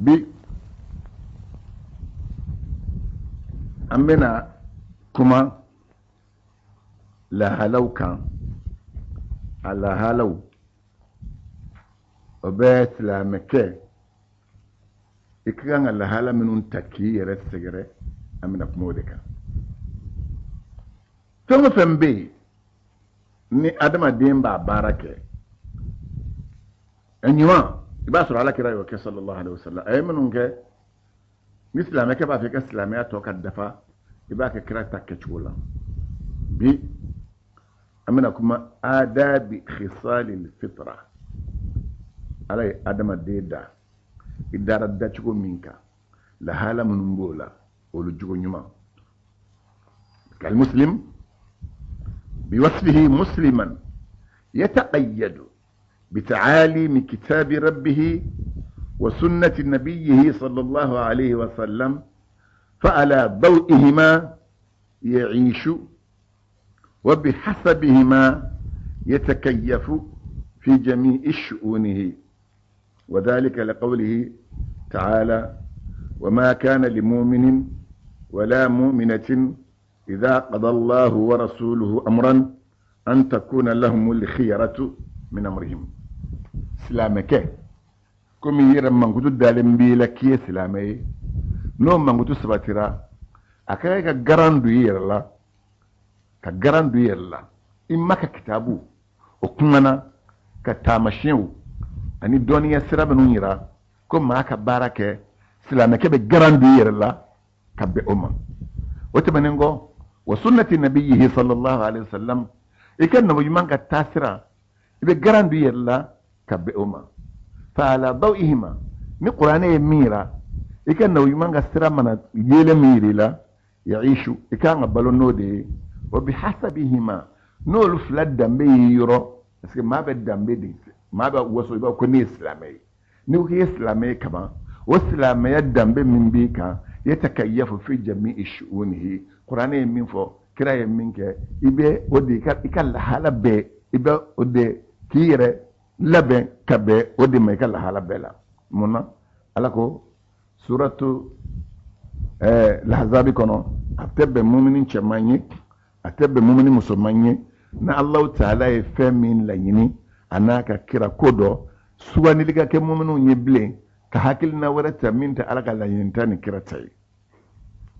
Bi an bɛna kuma lahalaw kan. A lahalaw, o bɛ silamɛkɛ i ka kan ka lahala minnu ta k'i yɛrɛ sɛgɛrɛ, an bɛna kuma o de kan. Fɛn o fɛn bɛ yen ni adamaden b'a baara kɛ a ɲuman, i b'a sɔrɔ Ala kira y'o kɛ sallallahu alaihi wasallam. A ye minnu kɛ, ni silamɛkɛ b'a fɛ i ka silamɛya tɔ ka dafa, i b'a kɛ kira ta kɛcogo la. Bi an bɛna kuma adabi khisalil fitra. Ala ye adamaden da, i dara dacogo min kan, lahala minnu b'o la, olu jogo ɲuman. Almuslim biwasfihi musliman yataqayyadu بتعاليم كتاب ربه وسنة نبيه صلى الله عليه وسلم، فعلى ضوئهما يعيش وبحسبهما يتكيف في جميع شؤونه، وذلك لقوله تعالى: وما كان لمؤمن ولا مؤمنة إذا قضى الله ورسوله أمرا أن تكون لهم الخيرة من أمرهم. Silamɛkɛ, komi i yɛrɛ mankutu dalen b'i la k'i ye silamɛ ye, n'o mankutu sabatira, a ka kan ka garan don i yɛrɛ la, ka garan don i yɛrɛ la. I ma ka kitabu o kumana ka taamasiyɛnw ani dɔnniya sira minnu yira ko maa ka baara kɛ, silamɛkɛ bɛ garan don i yɛrɛ la ka bɛn o ma. O tɛmɛnen kɔ, wa sunnati nabiyihi sallallahu alaihi wasallam, i ka nabi ɲuman ka taasira, i bɛ garan don i yɛrɛ la ka bɛn o ma. Fa ala dawihima, ni kuranɛ ye min yira, i ka nabi ɲuman ka sira mana yeelen min yira i la, yaishu, i kan ka balo n'o de ye. Wa bihasabihima, n'olu fila danbe y'i yɔrɔ, parce que maa bɛ danbe de, maa bɛ waso, i b'a fɔ ko ne ye silamɛ ye. N'i ko k'i ye silamɛ ye kaban, o silamɛya danbe min b'i kan, yatakayyafu fi jami'i shu'unihi, kuranɛ ye min fɔ, kira ye min kɛ, i bɛ o de i ka lahala bɛɛ, i bɛ o de k'i yɛrɛ labɛn ka bɛn o de ma i ka lahala bɛɛ la. Mun na Ala ko suratu lahazabi kɔnɔ, a tɛ bɛn mumini cɛman ye, a tɛ bɛn mumini musoman ye, na Alahu taala ye fɛn min laɲini a n'a ka kira ko dɔ sugandili ka kɛ muminiw ye bilen, ka hakilina wɛrɛ ta min tɛ Ala ka laɲini ta ni kira ta ye.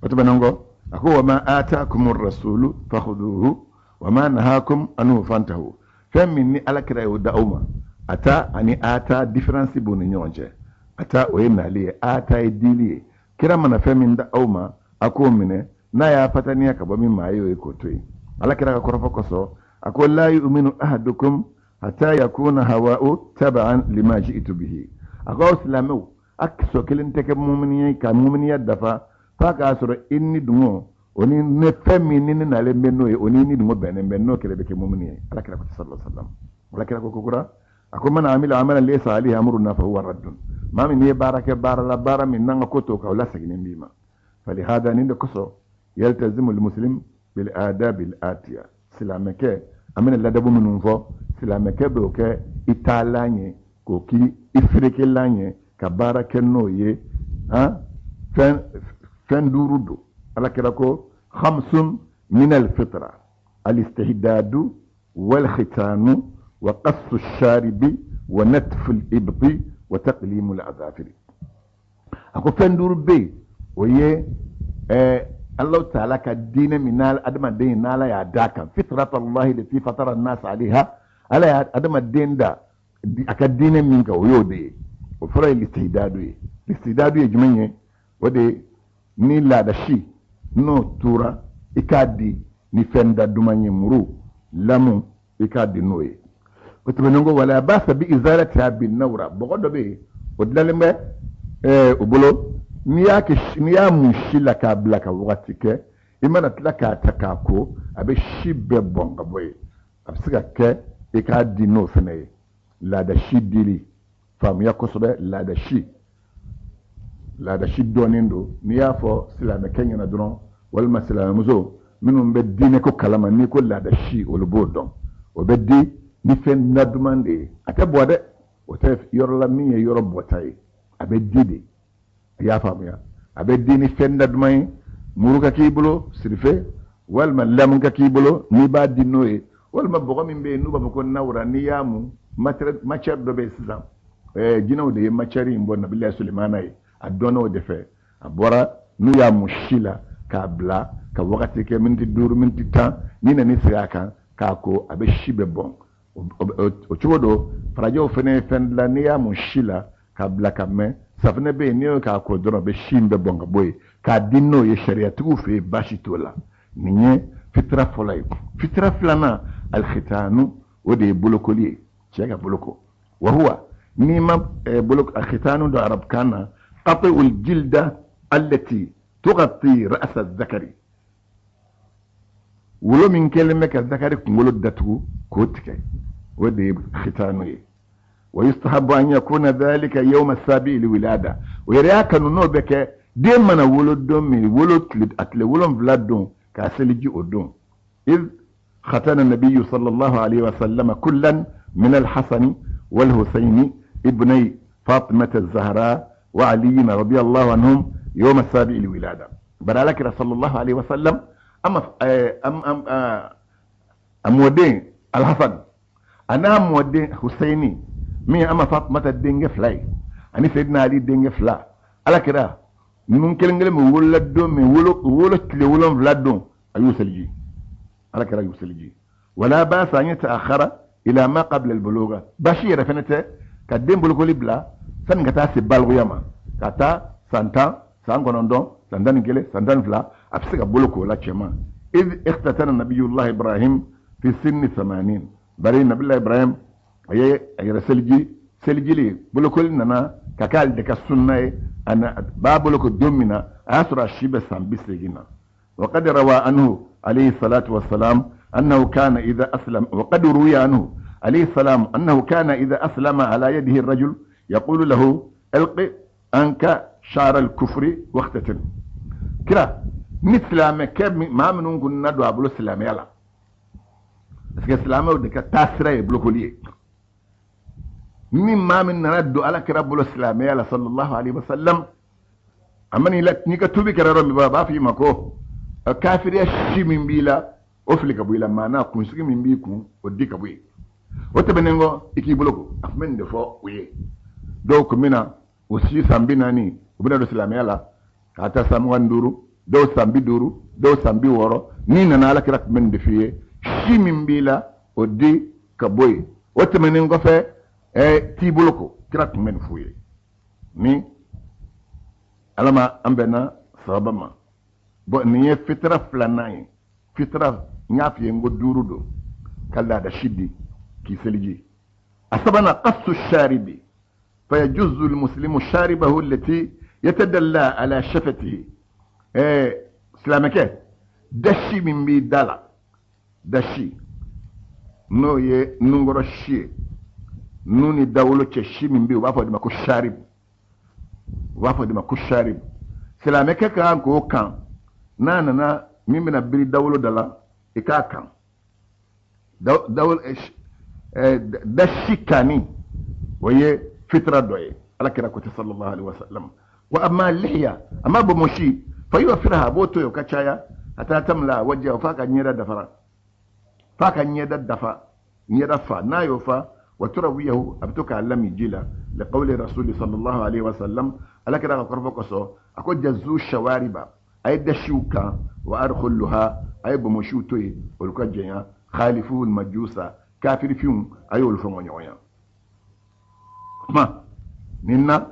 O tɛmɛnen kɔ, a ko wa ma atakum rasulu fakhuduhu wa ma nahakum anhu fantahu. Fɛn min ni Ala kira y'o da aw ma, ata ani ata différence b'u ni ɲɔgɔn cɛ. Ata o ye nali ye, ata ye dili ye. Kira mana fɛn min da aw ma, a k'o minɛ, n'a y'a fataniya ka bɔ min ma, a y'o ye k'o to yen. Ala kira ka kɔrɔfɔ kosɔn, a ko la yu'minu ahadukum hatta yakuna hawa'u taba'an lima ji'tu bihi. A ko aw silamɛw, a kisɔ kelen tɛ kɛ mumini ye ka muminiya dafa f'a k'a sɔrɔ i ni dungɔ o ni ne fɛn min ni ne nalen bɛ n'o ye, o ni ni dungɔ bɛnnen bɛ, n'o kɛra i bɛ kɛ mumini ye. Ala kira ko sallallahu alaihi wasallam, Ala kira ko kokura, a ko man amila amalan laysa alayhi amruna fa huwa raddun. Maa min ye baara kɛ baara la, baara min n'an ka ko t'o kan, o laseginnen b'i ma. Falihada, nin de kosɔn, yaltazimu almuslim bil adabi al atiya. Silamɛkɛ, an bɛna ladabu minnu fɔ, silamɛkɛ b'o kɛ i taalan ye, k'o k'i i ferekelan ye, ka baara kɛ n'o ye. Han, fɛn duuru don. Ala kira ko khamsun min al fitra: al istihdadu wal khitanu wa qassu sharibi wa natfu al ibti wa taqlimu al azafiri. A ko fɛn duuru bɛ yen, o ye Alahu taala ka diinɛ min n'a adamaden n'Ala y'a d'a kan, fitrata Allahi lati fatara an-nas alayha, Ala y'a adamaden da a ka diinɛ min kan, o y'o de ye. O fɔlɔ ye listihdadu ye. Listihdadu ye jumɛn ye? O de ye ni laada si n'o tora, i k'a di ni fɛn da duman ye, muru lamu, i k'a di n'o ye. O tɛmɛnen kɔ, wala basa bi izalatiha bin nawra. Bɔgɔ dɔ bɛ yen, o dilanlen bɛ o bolo, n'i y'a kɛ, n'i y'a mun si la k'a bila ka wagati kɛ, i mana tila k'a ta k'a ko, a bɛ si bɛɛ bɔn ka bɔ yen. A bɛ se ka kɛ i k'a di n'o fana ye. Laada si dili faamuya kosɛbɛ, laada si, laada si dɔnnen don. N'i y'a fɔ silamɛkɛ ɲɛna dɔrɔn, walima silamɛmuso minnu bɛ diinɛ ko kalama, n'i ko laada si, olu b'o dɔn. O bɛ di ni fɛn naduman de ye, a tɛ bɔ dɛ, o tɛ yɔrɔ la min ye yɔrɔ bɔta ye, a bɛ di de. I y'a faamuya, a bɛ di ni fɛn da duman ye, muru ka k'i bolo sirife, walima lamu ka k'i bolo n'i b'a di n'o ye, walima bɔgɔ min bɛ yen n'u b'a fɔ ko nawura, n'i y'a mun, matière dɔ bɛ yen sisan, jinɛw de ye matière in bɔ Nabilayi Sulemana ye, a dɔnna o de fɛ, a bɔra n'u y'a mun si la k'a bila ka wagati kɛ miniti 5 miniti 10, n'i nan'i sigi a kan k'a ko, a bɛ si bɛɛ bɔn. O cogo don farajɛw fana ye fɛn dilan, n'i y'a mun si la k'a bila ka mɛn, safunɛ bɛ yen, n'i y'o k'a ko dɔrɔn, a bɛ si in bɛɛ bɔn ka bɔ yen, k'a di n'o ye sariyatigiw fɛ yen, baasi t'o la. Nin ye fitira fɔlɔ ye. Fitira filanan, alkhitanu, o de ye bolokoli ye, cɛ ka boloko. Wa huwa, n'i ma alkhitanu dɔn arabukan na, qati'ul jilda allati tughatti ra'sa zakari, wolo min kɛlen bɛ ka zakari kunkolo datugu k'o tigɛ, o de ye khitanu ye. Wa yustahabu an yakuna dhalika yawma sabi'i liwilada, o yɛrɛ y'a kanu n'o bɛ kɛ den mana wolo don min, wolo tile, a tile 7 don, k'a seliji o don. Iz khatana nabiyyu sallallahu alayhi wa sallam kullan min al-hasani wal-husayni ibnay fatimata az-zahra wa ali radiyallahu anhum yawma sabi'i liwilada. Bari ala kira sallallahu alayhi wa sallam ama am a mɔden al-Hasan a n'a mɔden Husayni min ama Fatumata denkɛ 2 ye ani Seydina Ali denkɛ 2, ala kira ninnu kelen kelen min wolola don min, wolo tile 7 don, a y'u seliji, ala kira y'u seliji. Wala ba'sa an yata'akhkhara ila ma qabla al-bulugha, baasi yɛrɛ fɛnɛ tɛ ka den bolokoli bila sani ka taa se balikuya ma, ka taa san 10, san 9, san 11, san 12, a bɛ se ka boloko o la cɛman. Iz ikhtatana nabiyullah Ibrahim fi sinni 80, bari nabiyullah Ibrahim a ye a yɛrɛ seliji, selijili bolokoli nana ka kɛ ale de ka sunna ye, a na, b'a boloko don min na, a y'a sɔrɔ a si bɛ san 80 na. Wa qad rawa anhu alayhi salatu wassalam annahu kana idha aslama, wa qad ruwiya anhu alayhi salam annahu kana idha aslama ala yadihi ar-rajul yaqulu lahu alqi anka sha'ra al-kufri waqtatin. Kira ni silamɛkɛ maa minnu kun na don a bolo silamɛya la, parce que silamɛw de ka taasira ye bolokoli ye. Ni maa min nana don ala kira bolo silamɛya la sallallahu alaihi wasallam, a mana i la, n'i ka tuubi kɛra yɔrɔ min, a b'a fɔ i ma ko kafiriya si min b'i la o fili ka bɔ i la, maanaa kunsigi min b'i kun o di ka bɔ yen. O tɛmɛnen kɔ, i k'i bolo ko, a tun bɛ nin de fɔ u ye. Dɔw kun bɛ na o si san 40, u bɛna don silamɛya la k'a ta san 25, dɔw san 50, dɔw san 60. N'i nana ala kira tun bɛ nin de f'i ye, si min b'i la o di ka bɔ yen. O tɛmɛnen kɔfɛ, t'i bolo ko, kira tun bɛ nin f'u ye. Ni ala ma an bɛnna sababa ma. Bon, nin ye fitira filanan ye. Fitira, n y'a f'i ye n ko 5 don, ka laada si di k'i seliji. A sabanan, qassu sharibi fayajuzu almuslimu sharibahu allati yatadalla ala shafatihi. Silamɛkɛ, dasi min b'i da la, dasi n'o ye nunkɔrɔ si ye, nun ni dawolo cɛ si min bɛ yen, u b'a fɔ o de ma ko sharib, u b'a fɔ o de ma ko sharib. Silamɛkɛ ka kan k'o kan, n'a nana min bɛna biri dawolo da la, i k'a kan. Dasi kanni, o ye fitra dɔ ye. Ala kira ko ten sallallahu alaihi wasallam. Wa amma lihiya, a ma bɔnbɔnsi, fa yuwaffiraha, a b'o to yen o ka caya, hatta tamla wajhahu, f'a ka ɲɛda dafara, f'a ka ɲɛda dafa, ɲɛda fa. N'a y'o fa, wa turawiyahu, a bɛ to k'a lami ji la, li qawli rasuli sallallahu alaihi wasallam, ala kira ka kɔrɔfɔ kosɔn, a ko jazu shawariba, a ye dasiw kan, wa adkhuluha, a ye bɔnbɔnsiw to yen, olu ka janya, khalifuhul majusa, kafirifinw, a y'olu fɔngɔ ɲɔgɔn ya. Kuma nin na,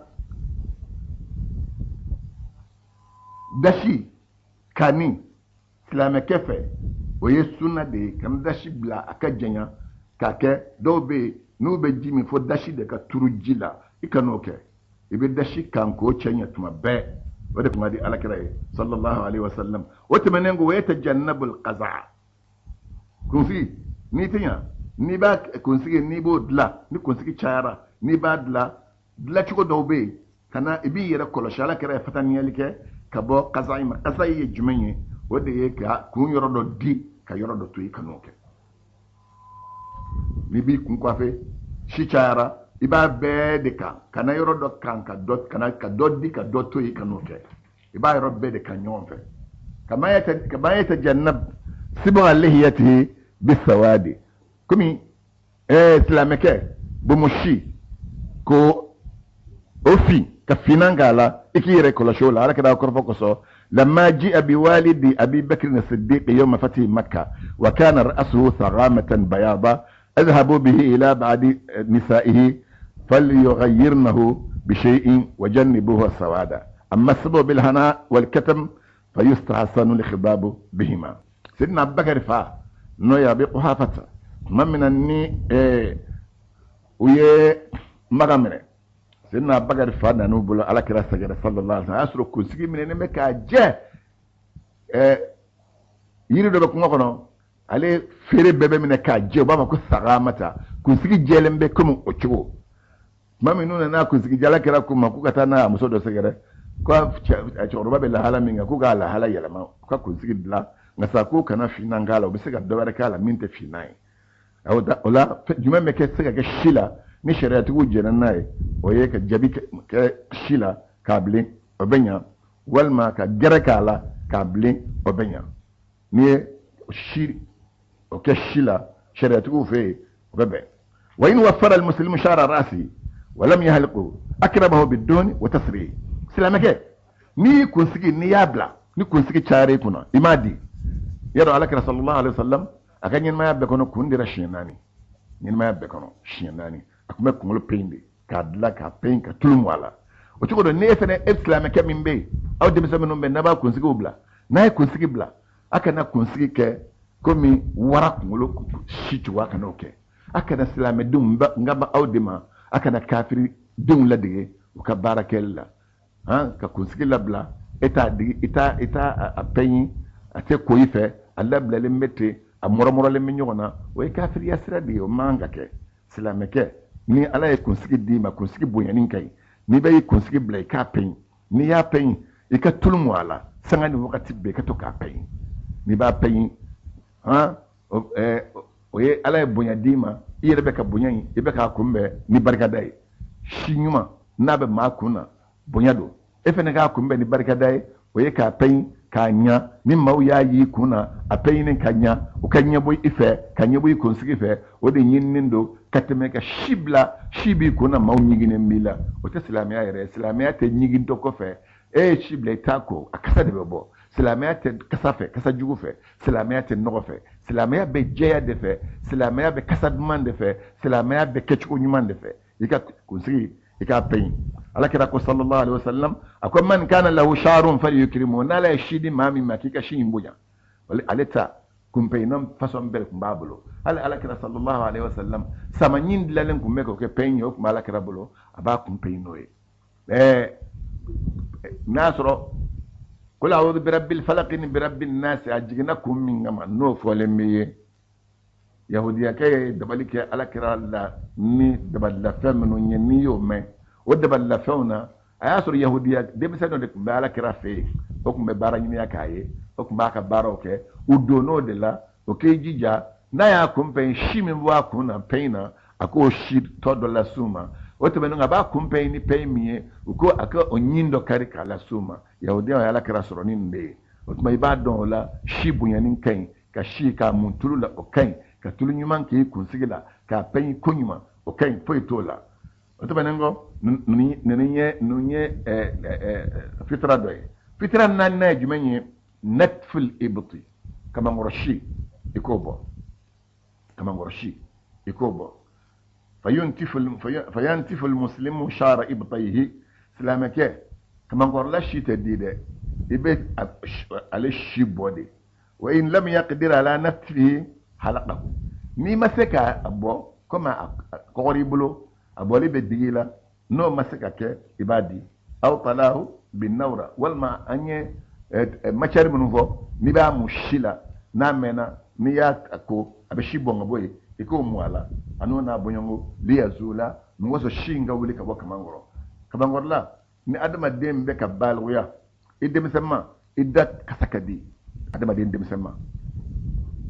dasi kanni silamɛkɛ fɛ, o ye sunna de ye, ka dasi bila a ka janya k'a kɛ. Dɔw bɛ yen n'u bɛ ji min fo dasi de ka turu ji la, i kan'o kɛ. I bɛ dasi kan k'o cɛ ɲɛ tuma bɛɛ. O de tun ka di ala kira ye sallallahu alaihi wasallam. O tɛmɛnen kɔ, o ye tajannabul qaza, kunsigi n'i tɛ ɲa, n'i b'a kunsigi, n'i b'o dilan, ni kunsigi cayara, n'i b'a dilan, dilancogo dɔw bɛ yen, ka na i b'i yɛrɛ kɔlɔsi. Ala kira ye fataniyali kɛ ka bɔ qaza in ma. Qaza ye jumɛn ye? O de ye ka kun yɔrɔ dɔ di ka yɔrɔ dɔ to yen, ka n'o kɛ. N'i b'i kun coiffe, si cayara, I b'a bɛɛ de kan, kana yɔrɔ dɔ kan ka dɔ, kana ka dɔ di ka dɔ to yen, ka n'o kɛ. I b'a yɔrɔ bɛɛ de kan ɲɔgɔn fɛ. Kama yatajannab sibgha lihiyatihi bisawadi, komi silamɛkɛ bomosi ko o fin ka finan k'a la, i k'i yɛrɛ kɔlɔsi o la. Ala kira kɔrɔfɔ kosɔn, lamma ji'a biwalidi Abi Bakr as-Siddiq yawma fathi Makkah wa kana ra'suhu thagamatan bayada, اذهبوا به إلى بعض نسائه فليغيرنه بشيء وجنبوه السواد. أما السبب بالهناء والكتم فيستحسن الخضاب بهما. سيدنا أبو بكر فا نو يا أبي قحافة ما من أني ويه مغامرة. سيدنا أبو بكر فا نانو بلو على كرا سجرة صلى الله عليه وسلم أسرو كنسكي من أني مكا جه يريد بكم أخنا ale feere bɛɛ bɛ minɛ k'a jɛ, u b'a fɔ ko sagamata, kunsigi jɛlen bɛ komi o cogo. Tuma min n'u nana kunsigi jala kɛra k'u ma k'u ka taa n'a muso dɔ sɛgɛrɛ, ko cɛkɔrɔba bɛ lahala min kan, k'u k'a lahala yɛlɛma, u ka kunsigi dilan, nka sa k'u kana finnan k'a la, u bɛ se ka dɔ wɛrɛ k'a la min tɛ finnan ye. O la jumɛn bɛ kɛ se ka kɛ si la ni sariyatigiw jɛnna n'a ye, o ye ka jabi kɛ si la k'a bilen, o bɛ ɲa, walima ka gɛrɛ k'a la k'a bilen, o bɛ ɲa. N'i ye si o kɛ si la sariyatigiw fɛ yen, o bɛ bɛn. Wa in waffara al-muslimu sha'ra ra'sihi wa lam yahliqhu akramahu bid-duhni wa tasrihi. Silamɛkɛ, n'i kunsigi, n'i y'a bila, ni kunsigi cayara i kunna, i m'a di. Yadɔ Ala kira sallallahu alaihi wasallam a ka ɲɛnamaya bɛɛ kɔnɔ kun dira siɲɛ naani, ɲɛnamaya bɛɛ kɔnɔ siɲɛ naani, a tun bɛ kunkolo pɛn de k'a dilan, k'a pɛn ka tulu mu a la. O cogo don, n'e fɛnɛ, e silamɛkɛ min bɛ yen, aw denmisɛn minnu bɛ yen n'a b'a kunsigiw bila, n'a ye kunsigi bila, a kana kunsigi kɛ komi wara kunkolo si cogoya, kana o kɛ. A kana silamɛdenw, n ka ba aw de ma, a kana kafiridenw ladege u ka baara kɛli la. Han, ka kunsigi labila, e t'a digi, i t'a a pɛɲi, a tɛ ko i fɛ, a labilalen bɛ ten, a mɔrɔmɔrɔlen bɛ ɲɔgɔn na, o ye kafiriya sira de ye, o man ka kɛ. Silamɛkɛ, ni Ala ye kunsigi d'i ma, kunsigi bonyani ka ɲi. N'i bɛ i kunsigi bila, i k'a pɛɲi. N'i y'a pɛɲi, i ka tulu mu a la, sanga ni wagati bɛɛ i ka to k'a pɛɲi. N'i b'a pɛɲi, han, o ye Ala ye bonya d'i ma, i yɛrɛ bɛ ka bonya in, i bɛ k'a kunbɛn ni barikada ye. Si ɲuman n'a bɛ maa kun na, bonya don. E fɛnɛ k'a kunbɛn ni barikada ye, o ye k'a pɛɲi k'a ɲa, ni maaw y'a y'i kun na, a pɛɲini ka ɲa, u ka ɲɛbɔ i fɛ, ka ɲɛbɔ i kunsigi fɛ, o de ɲininen don ka tɛmɛ ka si bila, si b'i kun na, maaw ɲiginnen b'i la. O tɛ silamɛya yɛrɛ ye. Silamɛya tɛ ɲigintɔ kɔfɛ, e ye si bila i t'a ko, a kasa de bɛ bɔ. Silamɛya tɛ kasa fɛ, kasa jugu fɛ. Silamɛya tɛ nɔgɔ fɛ. Silamɛya bɛ jɛya de fɛ. Silamɛya bɛ kasa duman de fɛ. Silamɛya bɛ kɛcogo ɲuman de fɛ. I ka kunsigi, i k'a pɛɲi. Ala kira ko sallallahu alaihi wasallam, a ko man kana lahu sha'run falyukrimu, n'ala ye si di maa min ma, k'i ka si in bonya. Ale ta kunpɛɲinan façon bɛɛ tun b'a bolo. Hali ala kira sallallahu alaihi wasallam, sama ɲin dilanlen tun bɛ k'o kɛ pɛɲi ye, o tun bɛ ala kira bolo, a b'a kunpɛɲi n'o ye. N'a sɔrɔ qul a'udhu birabbil falaq ni birabbin nas, a jiginna kun min kama, n'o fɔlen bɛ ye. Yahudiyakɛ ye dabali kɛ ala kira la ni dabalilafɛn minnu ye, n'i y'o mɛn o dabalilafɛnw na, a y'a sɔrɔ yahudiya denmisɛn dɔ de tun bɛ ala kira fɛ yen, o tun bɛ baara ɲiniya k'a ye, o tun b'a ka baaraw kɛ, u donn'o de la, o k'i jija n'a y'a kun pɛn, si min bɔ a kun na pɛn na, a k'o si tɔ dɔ las'u ma. O tɛmɛnen kɔ, a b'a kun pɛn ni pɛn min ye, u ko a ka o ɲin dɔ kari k'a las'u ma. Yahudiyaw ye ala kira sɔrɔ ni nin de ye. O tuma i b'a dɔn o la, si bonyani ka ɲi, ka si k'a mun tulu la, o ka ɲi, ka tulu ɲuman k'i kunsigi la, k'a pɛn ko ɲuman, o ka ɲi, foyi t'o la. O tɛmɛnen kɔ, ninnu ye fitira dɔ ye. Fitira naaninan ye jumɛn ye? Natful ibti, kamankɔrɔ si, i k'o bɔ. Kamankɔrɔ si, i k'o bɔ. Fayantiful muslimu shara ibtayhi. Silamɛkɛ, kamankɔrɔla si tɛ di dɛ, i bɛ ale si bɔ de. Wa in lam yaqdir ala natfihi halaqahu. N'i ma se k'a bɔ, komi a kɔgɔr'i bolo, a bɔli bɛ digi i la, n'o ma se ka kɛ, i b'a di. Aw talahu bin nawra, walima an ye matière minnu fɔ, n'i b'a mun si la, n'a mɛnna, n'i y'a ko, a bɛ si bɔn ka bɔ yen, i k'o mun a la, a n'o n'a bɔɲɔgɔnko liyazula, nin kosɔn si in ka wuli ka bɔ kaman kɔrɔ. Kamankɔrɔla, ni adamaden bɛ ka balikuya, i denmisɛnma, i da kasa ka di, adamaden denmisɛnma,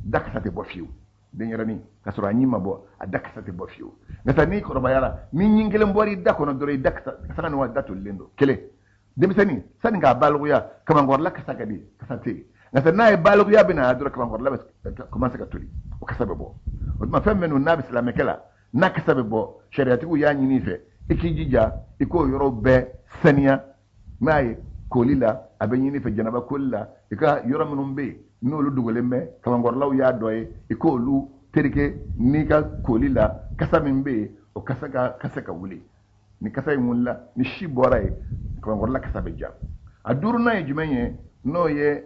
da kasa tɛ bɔ fiyewu. Denyɛrɛnin ka sɔrɔ a ɲin ma bɔ, a da kasa tɛ bɔ fiyewu. Nka sa n'i kɔrɔbayara, ni ɲin kelen bɔra i da kɔnɔ dɔrɔn, i da kasa sanga ni waati da tolilen don. Kelen, denmisɛnnin sani k'a balikuya, kamankɔrɔla kasa ka di, kasa tɛ yen. Nka sa n'a ye balikuya bɛ na dɔrɔn, kamankɔrɔla bɛ commencer ka toli, o kasa bɛ bɔ. O tuma fɛn minnu n'a bɛ silamɛkɛ la, n'a kasa bɛ bɔ, sariyatigiw y'a ɲini i fɛ i k'i jija i k'o yɔrɔ bɛɛ saniya. N'a ye koli la, a bɛ ɲini fɛ janaba koli la, i ka yɔrɔ minnu bɛ yen n'olu dogolen bɛ, kamankɔrɔlaw y'a dɔ ye, i k'olu tereke n'i ka koli la, kasa min bɛ yen, o kasa ka kasa ka wuli. Ni kasa in wulila, ni si bɔra yen, kamankɔrɔla kasa bɛ ja. A duurunan ye jumɛn ye? N'o ye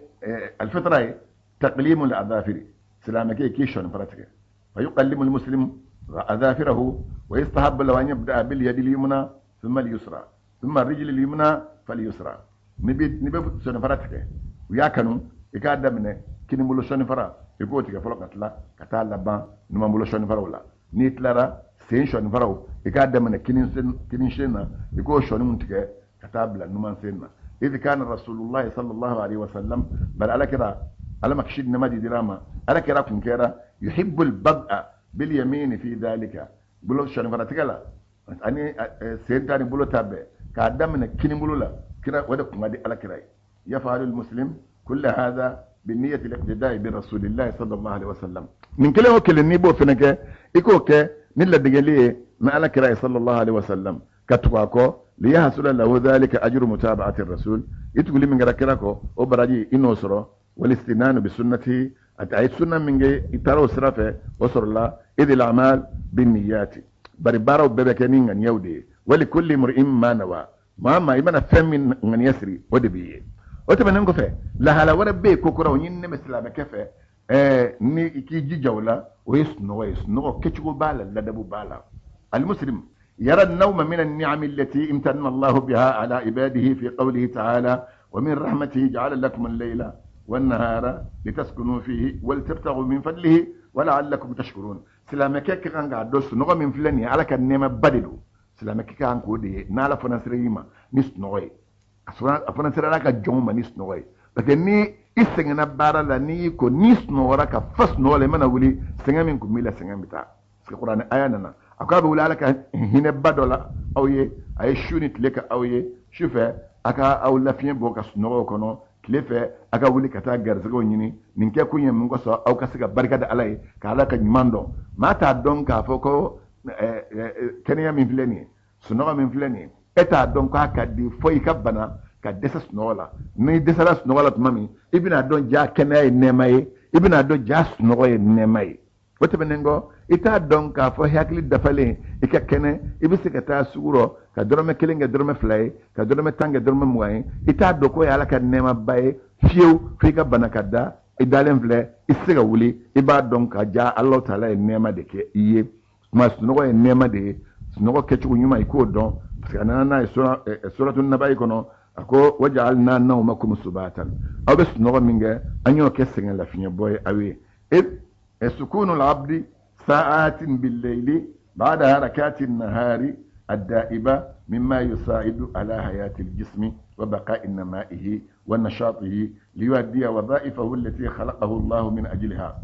alifitara ye, taqlimul adafiri. Silamɛkɛ k'i sɔnni fara tigɛ. Fa yuqallimu almuslimu adafirahu wa yustahabbu lahu an yabda'a bil yadi al-yumna thumma al-yusra thumma ar-rijli al-yumna fal-yusra. N'i bɛ sɔnni fara tigɛ, u y'a kanu i k'a daminɛ kinibolo sɔnni fara, i k'o tigɛ fɔlɔ ka tila ka taa laban numanbolo sɔnni faraw la. N'i tilara sen sɔnni faraw, i k'a daminɛ kinin sen na, i k'o sɔnniw tigɛ ka taa bila numan sen na. Idh kana rasulullahi sallallahu alaihi wasallam, bari ala kira, ala ma kisi nɛɛma di dira ma, ala kira kun kɛra yuhibbul bad'a bil yamini fi dhalika, bolo sɔnni fara tigɛ la ani sen ta ni bolo ta bɛɛ k'a daminɛ kinin bolo la, kira o de kun ka di ala kira ye. Yaf'alul muslim kulla hadha bi niyyati al-iqtida'i bi rasulillahi sallallahu alaihi wasallam. Nin kelen o kelen n'i b'o fana kɛ, i k'o kɛ ni ladegeli ye ni ala kira ye sallallahu alaihi wasallam, ka tugu a kɔ. Liyahsula lahu dhalika ajru mutaba'ati rasul, i tuguli min kɛra kira kɔ, o baraji i n'o sɔrɔ. Walistinanu bi sunnati, a ye sunna min kɛ, i taara o sira fɛ, o sɔrɔla. Idil a'mal bin niyyati, bari baaraw bɛɛ bɛ kɛ ni ŋaniyaw de ye. Wali kulli mri'in ma nawa, maa maa i mana fɛn min ŋaniya siri, o de b'i ye. O tɛmɛnen kɔfɛ, lahala wɛrɛ bɛ yen ko kura, o ɲininen bɛ silamɛkɛ fɛ ni i k'i jija o la, o ye sunɔgɔ ye. Sunɔgɔ kɛcogo b'a la, ladabu b'a la. Alimuslim yara an-nawma min an-ni'ami allati imtanna Allahu biha ala ibadihi fi qawlihi ta'ala wa min rahmatihi ja'ala lakum al-layla wan-nahara litaskunu fihi wa litabtaghu min fadlihi wa la'allakum tashkurun. Silamɛkɛ ka kan k'a dɔn sunɔgɔ min filɛ nin ye, ala ka nɛɛmaba de don. Silamɛkɛ ka kan k'o de ye n'ala fana sera i ma ni sunɔgɔ ye, a fana sera ala ka jɔnw ma ni sunɔgɔ ye. Parce que ni i sɛgɛnna baara la, n'i y'i ko, n'i sunɔgɔra ka fa sunɔgɔ la, i mana wuli, sɛgɛn min kun b'i la, sɛgɛn bɛ taa. Parce que kuranɛ aya nana, a ko a bɛ wuli ala ka hinɛba dɔ la aw ye, a ye su ni tile ka aw ye. Su fɛ a ka aw lafiɲɛ bɔ ka sunɔgɔ kɔnɔ, tile fɛ a ka wuli ka taa garisɛgɛw ɲini. Nin kɛ kun ye mun kosɔn? Aw ka se ka barika da ala ye, ka ala ka ɲuman dɔn. Maa t'a dɔn k'a fɔ ko kɛnɛya min filɛ nin ye, sunɔgɔ min filɛ nin ye, e t'a dɔn k'a ka di fo i ka bana ka dɛsɛ sunɔgɔ la. N'i dɛsɛra sunɔgɔ la tuma min, i bɛna dɔn ja kɛnɛya ye nɛɛma ye, i bɛna dɔn ja sunɔgɔ ye nɛɛma ye. O tɛmɛnen kɔ, i t'a dɔn k'a fɔ hakili dafalen, i ka kɛnɛ, i bɛ se ka taa sugu rɔ ka dɔrɔmɛ 1 kɛ dɔrɔmɛ 2 ye, ka dɔrɔmɛ 10 kɛ dɔrɔmɛ 20 ye. I t'a dɔn k'o ye ala ka nɛɛmaba ye fiyewu fo i ka bana ka da, i dalen filɛ, i tɛ se ka wuli, i b'a dɔn ka ja Alahu taala ye nɛɛma de kɛ i ye. Kuma sunɔgɔ ye nɛɛma de ye, sunɔgɔ kɛcogo ɲuman i k'o dɔn. Parce que a nana n'a ye suratu nabayi kɔnɔ, a ko waja'alna nawmakum subatan, aw bɛ sunɔgɔ min kɛ, an y'o kɛ sɛgɛn lafiɲɛbɔ ye aw ye. Sukunu al-abdi sa'atin bil-layli ba'da harakati an-nahari ad-da'iba mimma yusa'idu ala hayati al-jismi wa baqa'i nama'ihi wa nashatihi liyu'addiya wadha'ifahu allati khalaqahu Allahu min ajliha.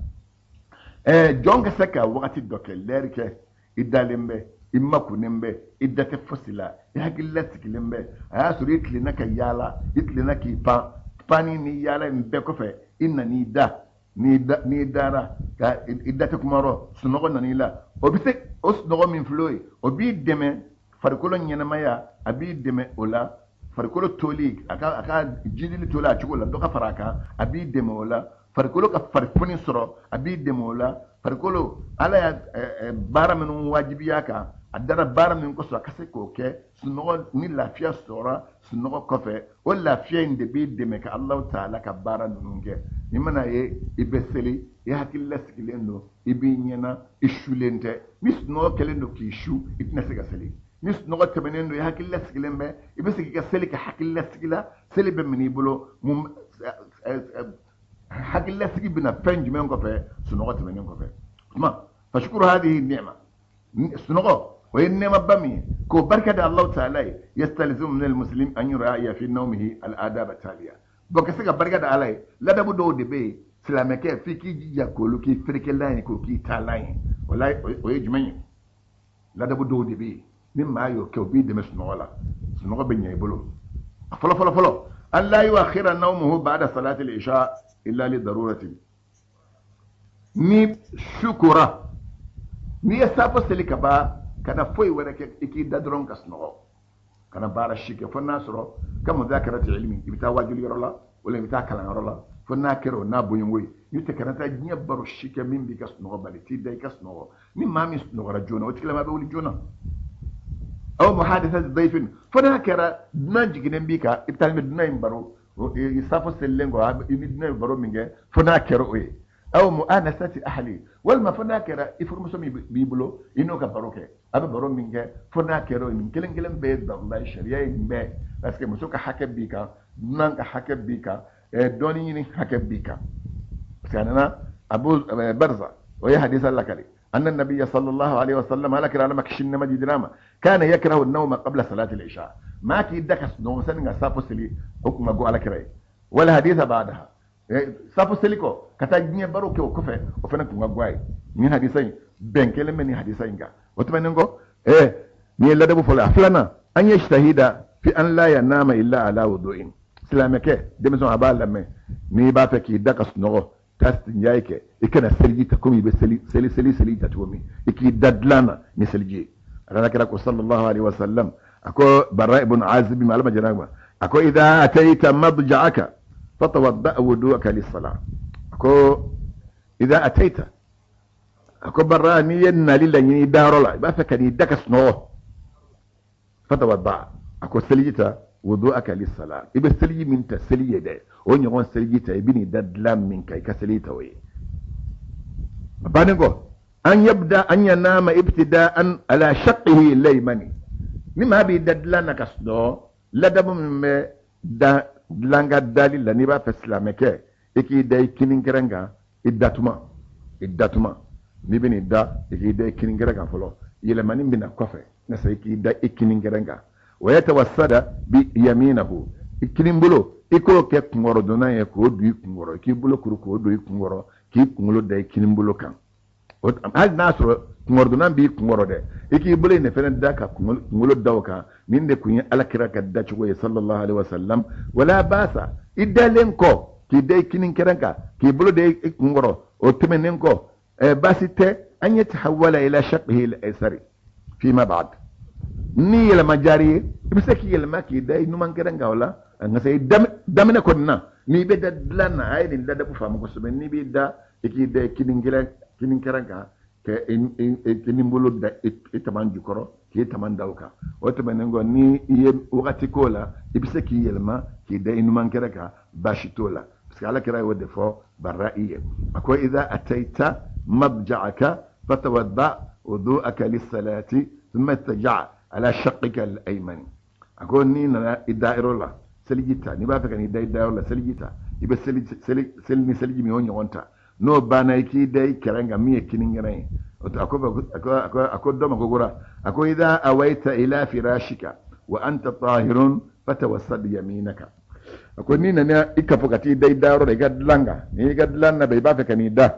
Jɔn ka se ka wagati dɔ kɛ, lɛri kɛ, i dalen bɛ, i makunnen bɛ, i da tɛ fosi la, i hakili lasigilen bɛ, a y'a sɔrɔ i tilenna ka yaala, i tilenna k'i pan, panni ni yaala in bɛɛ kɔfɛ, i nan'i da, n'i dara ka i da tɛ kuma rɔ, sunɔgɔ nan'i la, o bɛ se o sunɔgɔ min filɛ o ye, o b'i dɛmɛ farikolo ɲɛnamaya, a b'i dɛmɛ o la farikolo toli, a ka jidili toli a cogo la, dɔ ka fara a kan, a b'i dɛmɛ o la farikolo ka farifoni sɔrɔ, a b'i dɛmɛ o la farikolo ala ya baara minnu wajibiya kan, a dara baara min kosɔn a ka se k'o kɛ. Sunɔgɔ ni lafiya sɔrɔra sunɔgɔ kɔfɛ, o lafiya in de b'i dɛmɛ ka Alahu taala ka baara ninnu kɛ. N'i mana ye i bɛ seli, i hakili lasigilen don, i b'i ɲɛna, i sulen tɛ. Ni sunɔgɔ kɛlen don k'i su, i tɛna se ka seli. Ni sunɔgɔ tɛmɛnen don, i hakili lasigilen bɛ, i bɛ se k'i ka seli kɛ hakili lasigi la, seli bɛ minɛ i bolo. Mun hakili lasigi bɛna fɛn jumɛn kɔfɛ? Sunɔgɔ tɛmɛnen kɔfɛ. Tuma fashukuru hadhihi ni'ma, sunɔgɔ o ye nɛɛmaba min ye, k'o barika da Alahu taala ye. Yastalzimu min al-muslim an yura'iya fi nawmihi al-adab at-taliya. Bon, ka se ka barika da Ala ye, ladabu dɔw de bɛ yen, Silamɛkɛ f'i k'i jija k'olu k'i ferekelan ye, k'o k'i taalan ye. O la, o ye jumɛn ye? Ladabu dɔw de bɛ yen, ni maa y'o kɛ, o b'i dɛmɛ sunɔgɔ la, sunɔgɔ bɛ ɲɛ i bolo. A fɔlɔ fɔlɔ fɔlɔ, alla yuakhira nawmuhu ba'da salati al-isha illa li darurati. Ni su kora, n'i ye safo seli ka ban, kana foyi wɛrɛ kɛ, i k'i da dɔrɔn ka sunɔgɔ, kana baara si kɛ, fo n'a sɔrɔ ka muzakarati ilmi, i bɛ taa wajuli yɔrɔ la wala i bɛ taa kalanyɔrɔ la, fo n'a kɛra o n'a bɔɲɔgɔn ye. N'o tɛ, kana taa diɲɛ baro si kɛ min b'i ka sunɔgɔ bali. T'i da i ka sunɔgɔ. Ni maa min sunɔgɔra joona, o tigilama bɛ wuli joona. Aw muhadithati dayfin, fo n'a kɛra dunan jiginnen b'i kan, i bɛ taa ni dunan in baro safo selilen kɔ, i ni dunan in baro min kɛ, fo n'a kɛra o ye. Aw mu'anasati ahli, walima fo n'a kɛra i furumuso min b'i bolo, i n'o ka baro kɛ, a bɛ baro min kɛ, fo n'a kɛra o ye. Nin kelen kelen bɛɛ ye darura ye, sariya ye nin bɛɛ, parce que muso ka hakɛ b'i kan, dunan ka hakɛ b'i kan, dɔɔni ɲini hakɛ b'i kan. Parce que a nana Abu Barza, o ye hadisa lakali, anna nabiyya sallallahu alaihi wasallam, ala kira alama kisi nɛɛma jidira ma, kana yakrahu an-nawma qabla salati al-isha. Maa k'i da ka sunɔgɔ sani ka safo seli, o kun ka go ala kira ye. Wala hadisa ba'daha, safo seli kɔ ka taa diɲɛ baro kɛ o kɔfɛ, o fana kun ka go a ye. Nin hadisa in, bɛn kelen bɛ nin hadisa in kan. O tɛmɛnen kɔ, nin ye ladabu fɔlɔ. A filanan, an yajtahida fi an la yanama illa ala wudu'in. Silamɛkɛ denmisɛn, a b'a lamɛn, n'i b'a fɛ k'i da ka sunɔgɔ, taa sinjayi kɛ, i kana seliji ta komi i bɛ seli ta cogo min, i k'i da dilan na ni seliji ye. Ala kira ko sallallahu alaihi wasallam, a ko Bara ibn Azib ma, alama jana ma, a ko idha ataita madja'aka fatawadda wudu'aka lis-salah. A ko idha ataita, a ko Bara, n'i ye nali laɲini dayɔrɔ la, i b'a fɛ ka n'i da ka sunɔgɔ, fatawadda, a ko seliji ta, wudu'aka lis-salah, i bɛ seliji min ta seli ye dɛ, o ɲɔgɔn seliji ta, i bɛ n'i da dilan min kan, i ka seliji ta o ye. A bannen kɔ, an yabda an yanama ibtida'an ala shaqqihi laymani. Ni maa b'i da dilan na ka sunɔgɔ, ladamu min bɛ da dilan ka dali la, n'i b'a fɛ silamɛkɛ i k'i da i kininkɛrɛn kan, i datuma, i datuma, n'i bɛ n'i da, i k'i da i kininkɛrɛn kan fɔlɔ, yɛlɛmani bɛ na kɔfɛ, nka i k'i da i kininkɛrɛn kan. Wa yatawassada bi yaminahu, i kinin bolo i k'o kɛ kunkɔrɔdonna ye k'o don i kunkɔrɔ, i k'i bolo kuru k'o don i kunkɔrɔ, k'i kunkolo da i kinin bolo kan. Hali n'a sɔrɔ kunkɔrɔdonna b'i kunkɔrɔ dɛ, i k'i bolo in de fana da ka kunkolo da o kan. Nin de kun ye ala kira ka dacogo ye sallallahu alaihi wasallam. Wala basa, i dalen kɔ k'i da i kinin kɛrɛn kan, k'i bolo da i kunkɔrɔ, o tɛmɛnen kɔ, baasi tɛ an yatahawwala ila shaqqihi al-aysari fima ba'd. Ni yɛlɛma diyara i ye, i bɛ se k'i yɛlɛma k'i da i numan kɛrɛn kan o la, nka se daminɛ kɔni na, n'i bɛ da dilan na, a ye nin ladabu faamu kosɛbɛ. N'i b'i da, i k'i da i kinin kɛrɛn kan, ka i kinin bolo da i taman jukɔrɔ, k'i taman da o kan. O tɛmɛnen kɔ, ni i ye wagati k'o la, i bɛ se k'i yɛlɛma k'i da i numan kɛrɛn kan, baasi t'o la, parce que ala kira y'o de fɔ Bara i ye. A ko idha ataita madja'aka fatawadda wudu'aka lis-salati thumma ittaja' ala shaqqika al-ayman. A ko n'i nana i dayɔrɔ la, seliji ta. N'i b'a fɛ ka n'i da i dayɔrɔ la, seliji ta. I bɛ seli ni seliji min, o ɲɔgɔn ta. N'o banna, i k'i da i kɛrɛn kan min ye kininkɛrɛn ye. A ko dɔ ma ko kura, a ko idha awaita ila firashika wa anta tahirun fatawassad yaminaka. A ko n'i nana i kafo ka t'i da i dayɔrɔ la, i ka dilan kan, n'i ka dilan labɛn, i b'a fɛ ka n'i da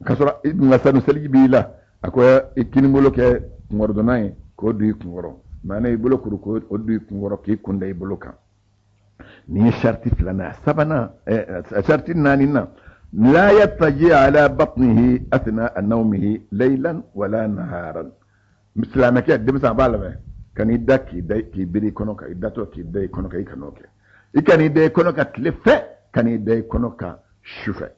k'a sɔrɔ i dun ka sanu seliji b'i la, a ko i kinibolo kɛ kunkɔrɔdonna ye k'o don i kunkɔrɔ, maana i bolo kuru k'o don i kunkɔrɔ, k'i kun da i bolo kan. Nin ye sariti filanan. Sabanan, sariti naani na, la yattaji ala batnihi athna nawmihi laylan wala naharan. Silamɛkɛ denmisɛn, a b'a lamɛn, ka n'i da k'i da k'i biri i kɔnɔ kan, i datɔ k'i da i kɔnɔ kan, i kan'o kɛ. I ka n'i da i kɔnɔ kan tile fɛ, ka n'i da i kɔnɔ kan su fɛ,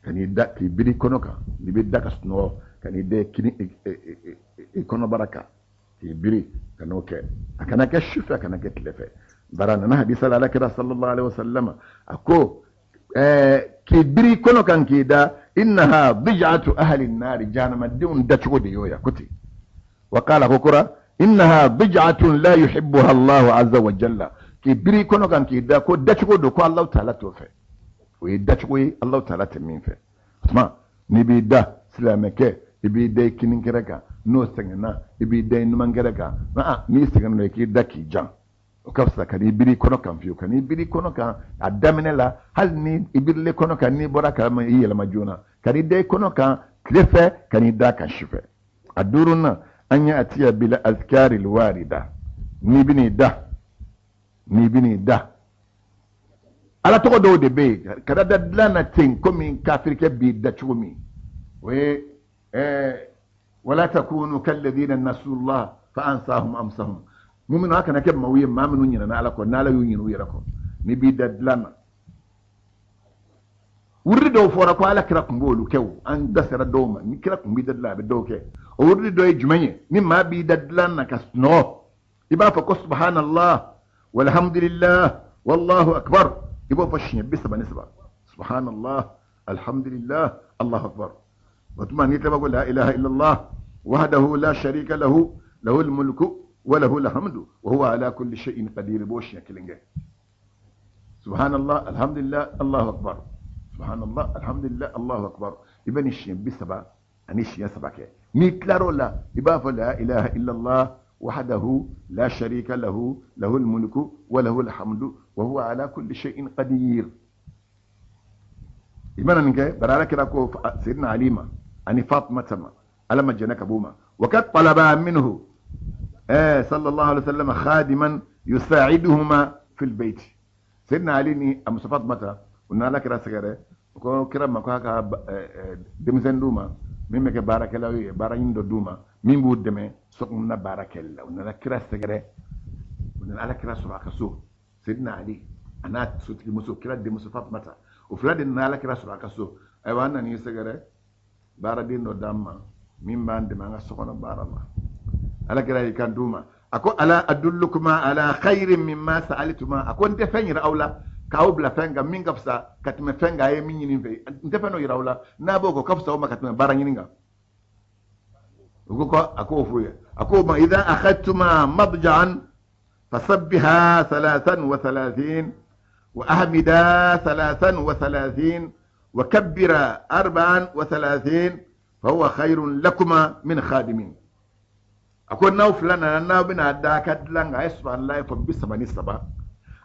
ka n'i da k'i biri i kɔnɔ kan. N'i bɛ da ka sunɔgɔ, ka n'i da i kɔnɔbara kan k'i biri, ka n'o kɛ. A kana kɛ su fɛ, a kana kɛ tile fɛ. Bara nana hadisa la, ala kira sallallahu alaihi wasallam a ko k'i biri i kɔnɔ kan k'i da, innaha dij'atu ahli an-nari, jahannamadenw dacogo de y'o ye ko ten. Wa qala, ko kura, innaha dij'atun la yuhibbuha Allahu azza wa jalla. K'i biri i kɔnɔ kan k'i da, ko dacogo don ko Allahu ta'ala t'o fɛ. O ye dacogo ye Allahu ta'ala tɛ min fɛ. O tuma n'i b'i da, silamɛkɛ, i b'i da i kininkɛrɛ kan. N'o sɛgɛnna, i b'i da i numankɛrɛ kan. N'i sɛgɛnna, i k'i da k'i jan. O ka fisa kan'i biri kɔnɔ kan fiyewu, kan'i biri kɔnɔ kan a daminɛ la. Hali ni i birilen kɔnɔ kan, n'i bɔra kalama, i yɛlɛma joona. Kan'i da i kɔnɔ kan tile fɛ, kan'i da kan su fɛ. A duurunan, an ya'tiya bil azkari alwarida. N'i bɛn'i da, n'i bɛn'i da, ala tɔgɔ dɔw de bɛ yen, kana da dilan na ten komi kafirikɛ b'i da cogo min. O ye wala takunu kalladina nasullah fa ansahum anfusahum. Muminu, a kana kɛ maaw ye, maa minnu ɲinɛna ala kɔ, n'ala y'u ɲinɛ u yɛrɛ kɔ. N'i b'i da dilan na, wurudi dɔw fɔra ko ala kira tun b'olu kɛ. O an da sera dɔw ma. Ni kira tun b'i da dilan, a bɛ dɔw kɛ. O wurudi dɔ ye jumɛn ye? Ni maa b'i da dilan na ka sunɔgɔ, i b'a fɔ ko subhanallah walhamdulillah wallahu akbar. I b'o fɔ siɲɛ 33: subhanallah, alhamdulillah, allahu akbar. O tuma n'i tilala ko la ilaha illallah wahdahu la sharika lahu lahul mulku wa lahul hamdu wa huwa ala kulli shay'in qadir, i b'o siɲɛ kelen kɛ: subhanallah, alhamdulillah, allahu akbar, subhanallah, alhamdulillah, allahu akbar. I bɛ nin siɲɛ 33 kɛ. N'i tilar'o la, i b'a fɔ la ilaha illallah wahdahu la sharika lahu lahul mulku wa lahul hamdu wa huwa ala kulli shay'in qadir. I mana nin kɛ, bari ala kira ko Seydina Ali ma ani Fatumata ma, ala ma jɛnɛ ka b'u ma, wa kad talaba minhu sallallahu alaihi wasallam khadiman yusa'iduhuma fil bayt. Seydina Ali ni a muso Fatumata, u nana ala kira sɛgɛrɛ. U ko kira ma ko a ka denmisɛn d'u ma min bɛ kɛ baarakɛlaw ye, baara ɲini dɔ d'u ma min b'u dɛmɛ sokɔnɔna baara kɛli la. U nana kira sɛgɛrɛ, u nana ala kira sɔrɔ a ka so. Seydina Ali a n'a sotigimuso, kira denmuso Fatumata, o fila de nana ala kira sɔrɔ a ka so. Ayiwa, an nan'i sɛgɛrɛ, baaraden dɔ d'an ma min b'an dɛmɛ an ka sokɔnɔ baara la. Ala kira y'i kan d'u ma, a ko ala adullukuma ala khairin mimma sa'altuma? A ko n tɛ fɛn yira aw la k'aw bila fɛn kan min ka fisa ka tɛmɛ fɛn kan a ye min ɲini n fɛ? N tɛ fɛn dɔ yira aw la n'a b'o kɔ ka fisa aw ma ka tɛmɛ baara ɲini kan? U ko a k'o f'u ye. A ko ma idha akhadtuma madja'an fasabbiha 33 wa ahmida 33 wa kabbira 34 fahuwa khairun lakuma min khadimin. A ko n'aw fila nana, n'aw bɛna da a ka dilan kan, a ye subahanallahi fɔ 33,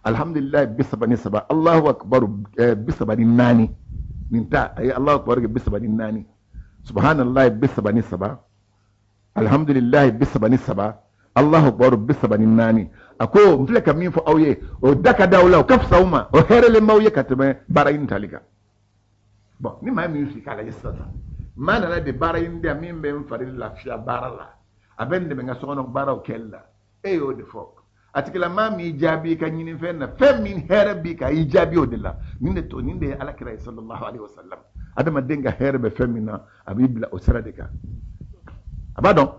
alhamdulilayi 33, allahu akbar 34. Nin ta, a ye allahu akbar kɛ 34, subahanallahi 33, alhamdulilayi 33, allahu akbar 34. A ko n filɛ ka min fɔ aw ye, o da ka di aw la, o ka fisa aw ma, o hɛrɛlen b'aw ye ka tɛmɛ baara ɲini tali kan. Bon, ni maa min sigi k'a lajɛ sisan, maa nana de baara ɲini de min bɛ n fari lafiya baara la, a bɛ n dɛmɛ n ka sokɔnɔ baaraw kɛli la, e y'o de fɔ. A tigilamaa m'i jaabi i ka ɲinifɛn na, fɛn min hɛrɛ b'i kan, a y'i jaabi o de la. Nin de to, nin de ye ala kira ye sallallahu alaihi wasallam. Adamaden ka hɛrɛ bɛ fɛn min na, a b'i bila o sira de kan. A b'a dɔn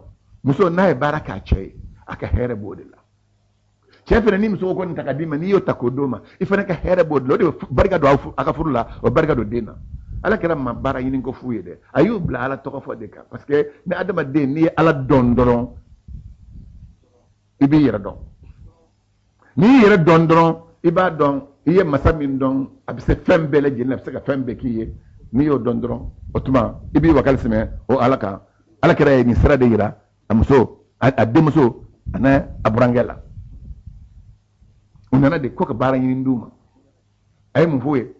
muso n'a ye baara k'a cɛ ye, a ka hɛrɛ b'o de la. Cɛ fana, ni muso ko nin ta ka d'i ma, n'i y'o ta k'o d'o ma, i fana ka hɛrɛ b'o de la. O de bɛ barika don a ka furu la, o barika don den na. Ala kɛra ma baara ɲini ko f'u ye dɛ, a y'u bila ala tɔgɔ fɔ de kan, parce que ni adamaden n'i ye ala dɔn dɔrɔn, i b'i yɛrɛ dɔn. N'i y'i yɛrɛ dɔn dɔrɔn, i b'a dɔn i ye masa min dɔn, a bɛ se fɛn bɛɛ lajɛlen, a bɛ se ka fɛn bɛɛ k'i ye. N'i y'o dɔn dɔrɔn, o tuma i b'i wakali sɛmɛ o ala kan. Ala kɛra ye nin sira de yira a muso, a denmuso ani a burankɛ la. U nana de ko ka baara ɲini d'u ma. A ye mun f'u ye?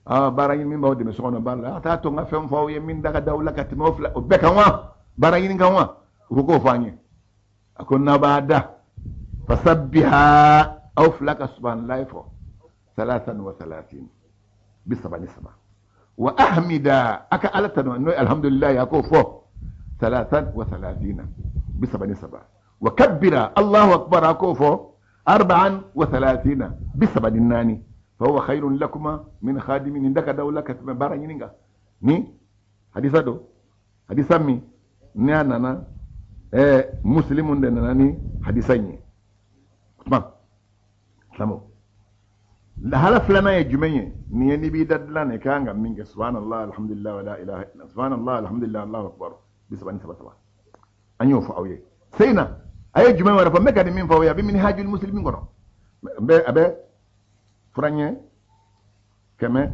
Aa, baara ɲini min b'aw dɛmɛ sokɔnɔ baara la, a t'a to n ka fɛn fɔ aw ye min da ka d'aw la ka tɛmɛ o fila o bɛɛ kan wa, baara ɲini kan wa? U ko k'o fɔ an ye. A ko n'a b'a da, fasabbiha, aw fila ka subhanallahi fɔ 33, 33, wa ahmida, a ka ala tanu, n'o ye alhamdulilayi, a k'o fɔ 33, 33, wa kabbira, allahu akbar, a k'o fɔ 34, 34, fahuwa khairun lakuma min khadimin. Nin da ka d'aw la ka tɛmɛ baara ɲini kan. Ni hadisa do, hadisa min ni a nana muslimun de nana ni hadisa in ye. Kuma silamɛw, lahala filanan ye jumɛn ye? Nin ye n'i b'i da dilan na, i ka kan ka min kɛ: subhanallah, alhamdulillah, wa la ilaha illa, subhanallah, alhamdulillah, allahu akbar, 33 saba. An y'o fɔ aw ye. Seyina a ye jumɛn wɛrɛ fɔ? N bɛ ka nin min fɔ aw ye, a bɛ minhajul muslimin kɔnɔ, n bɛ a bɛ furaɲɛ 100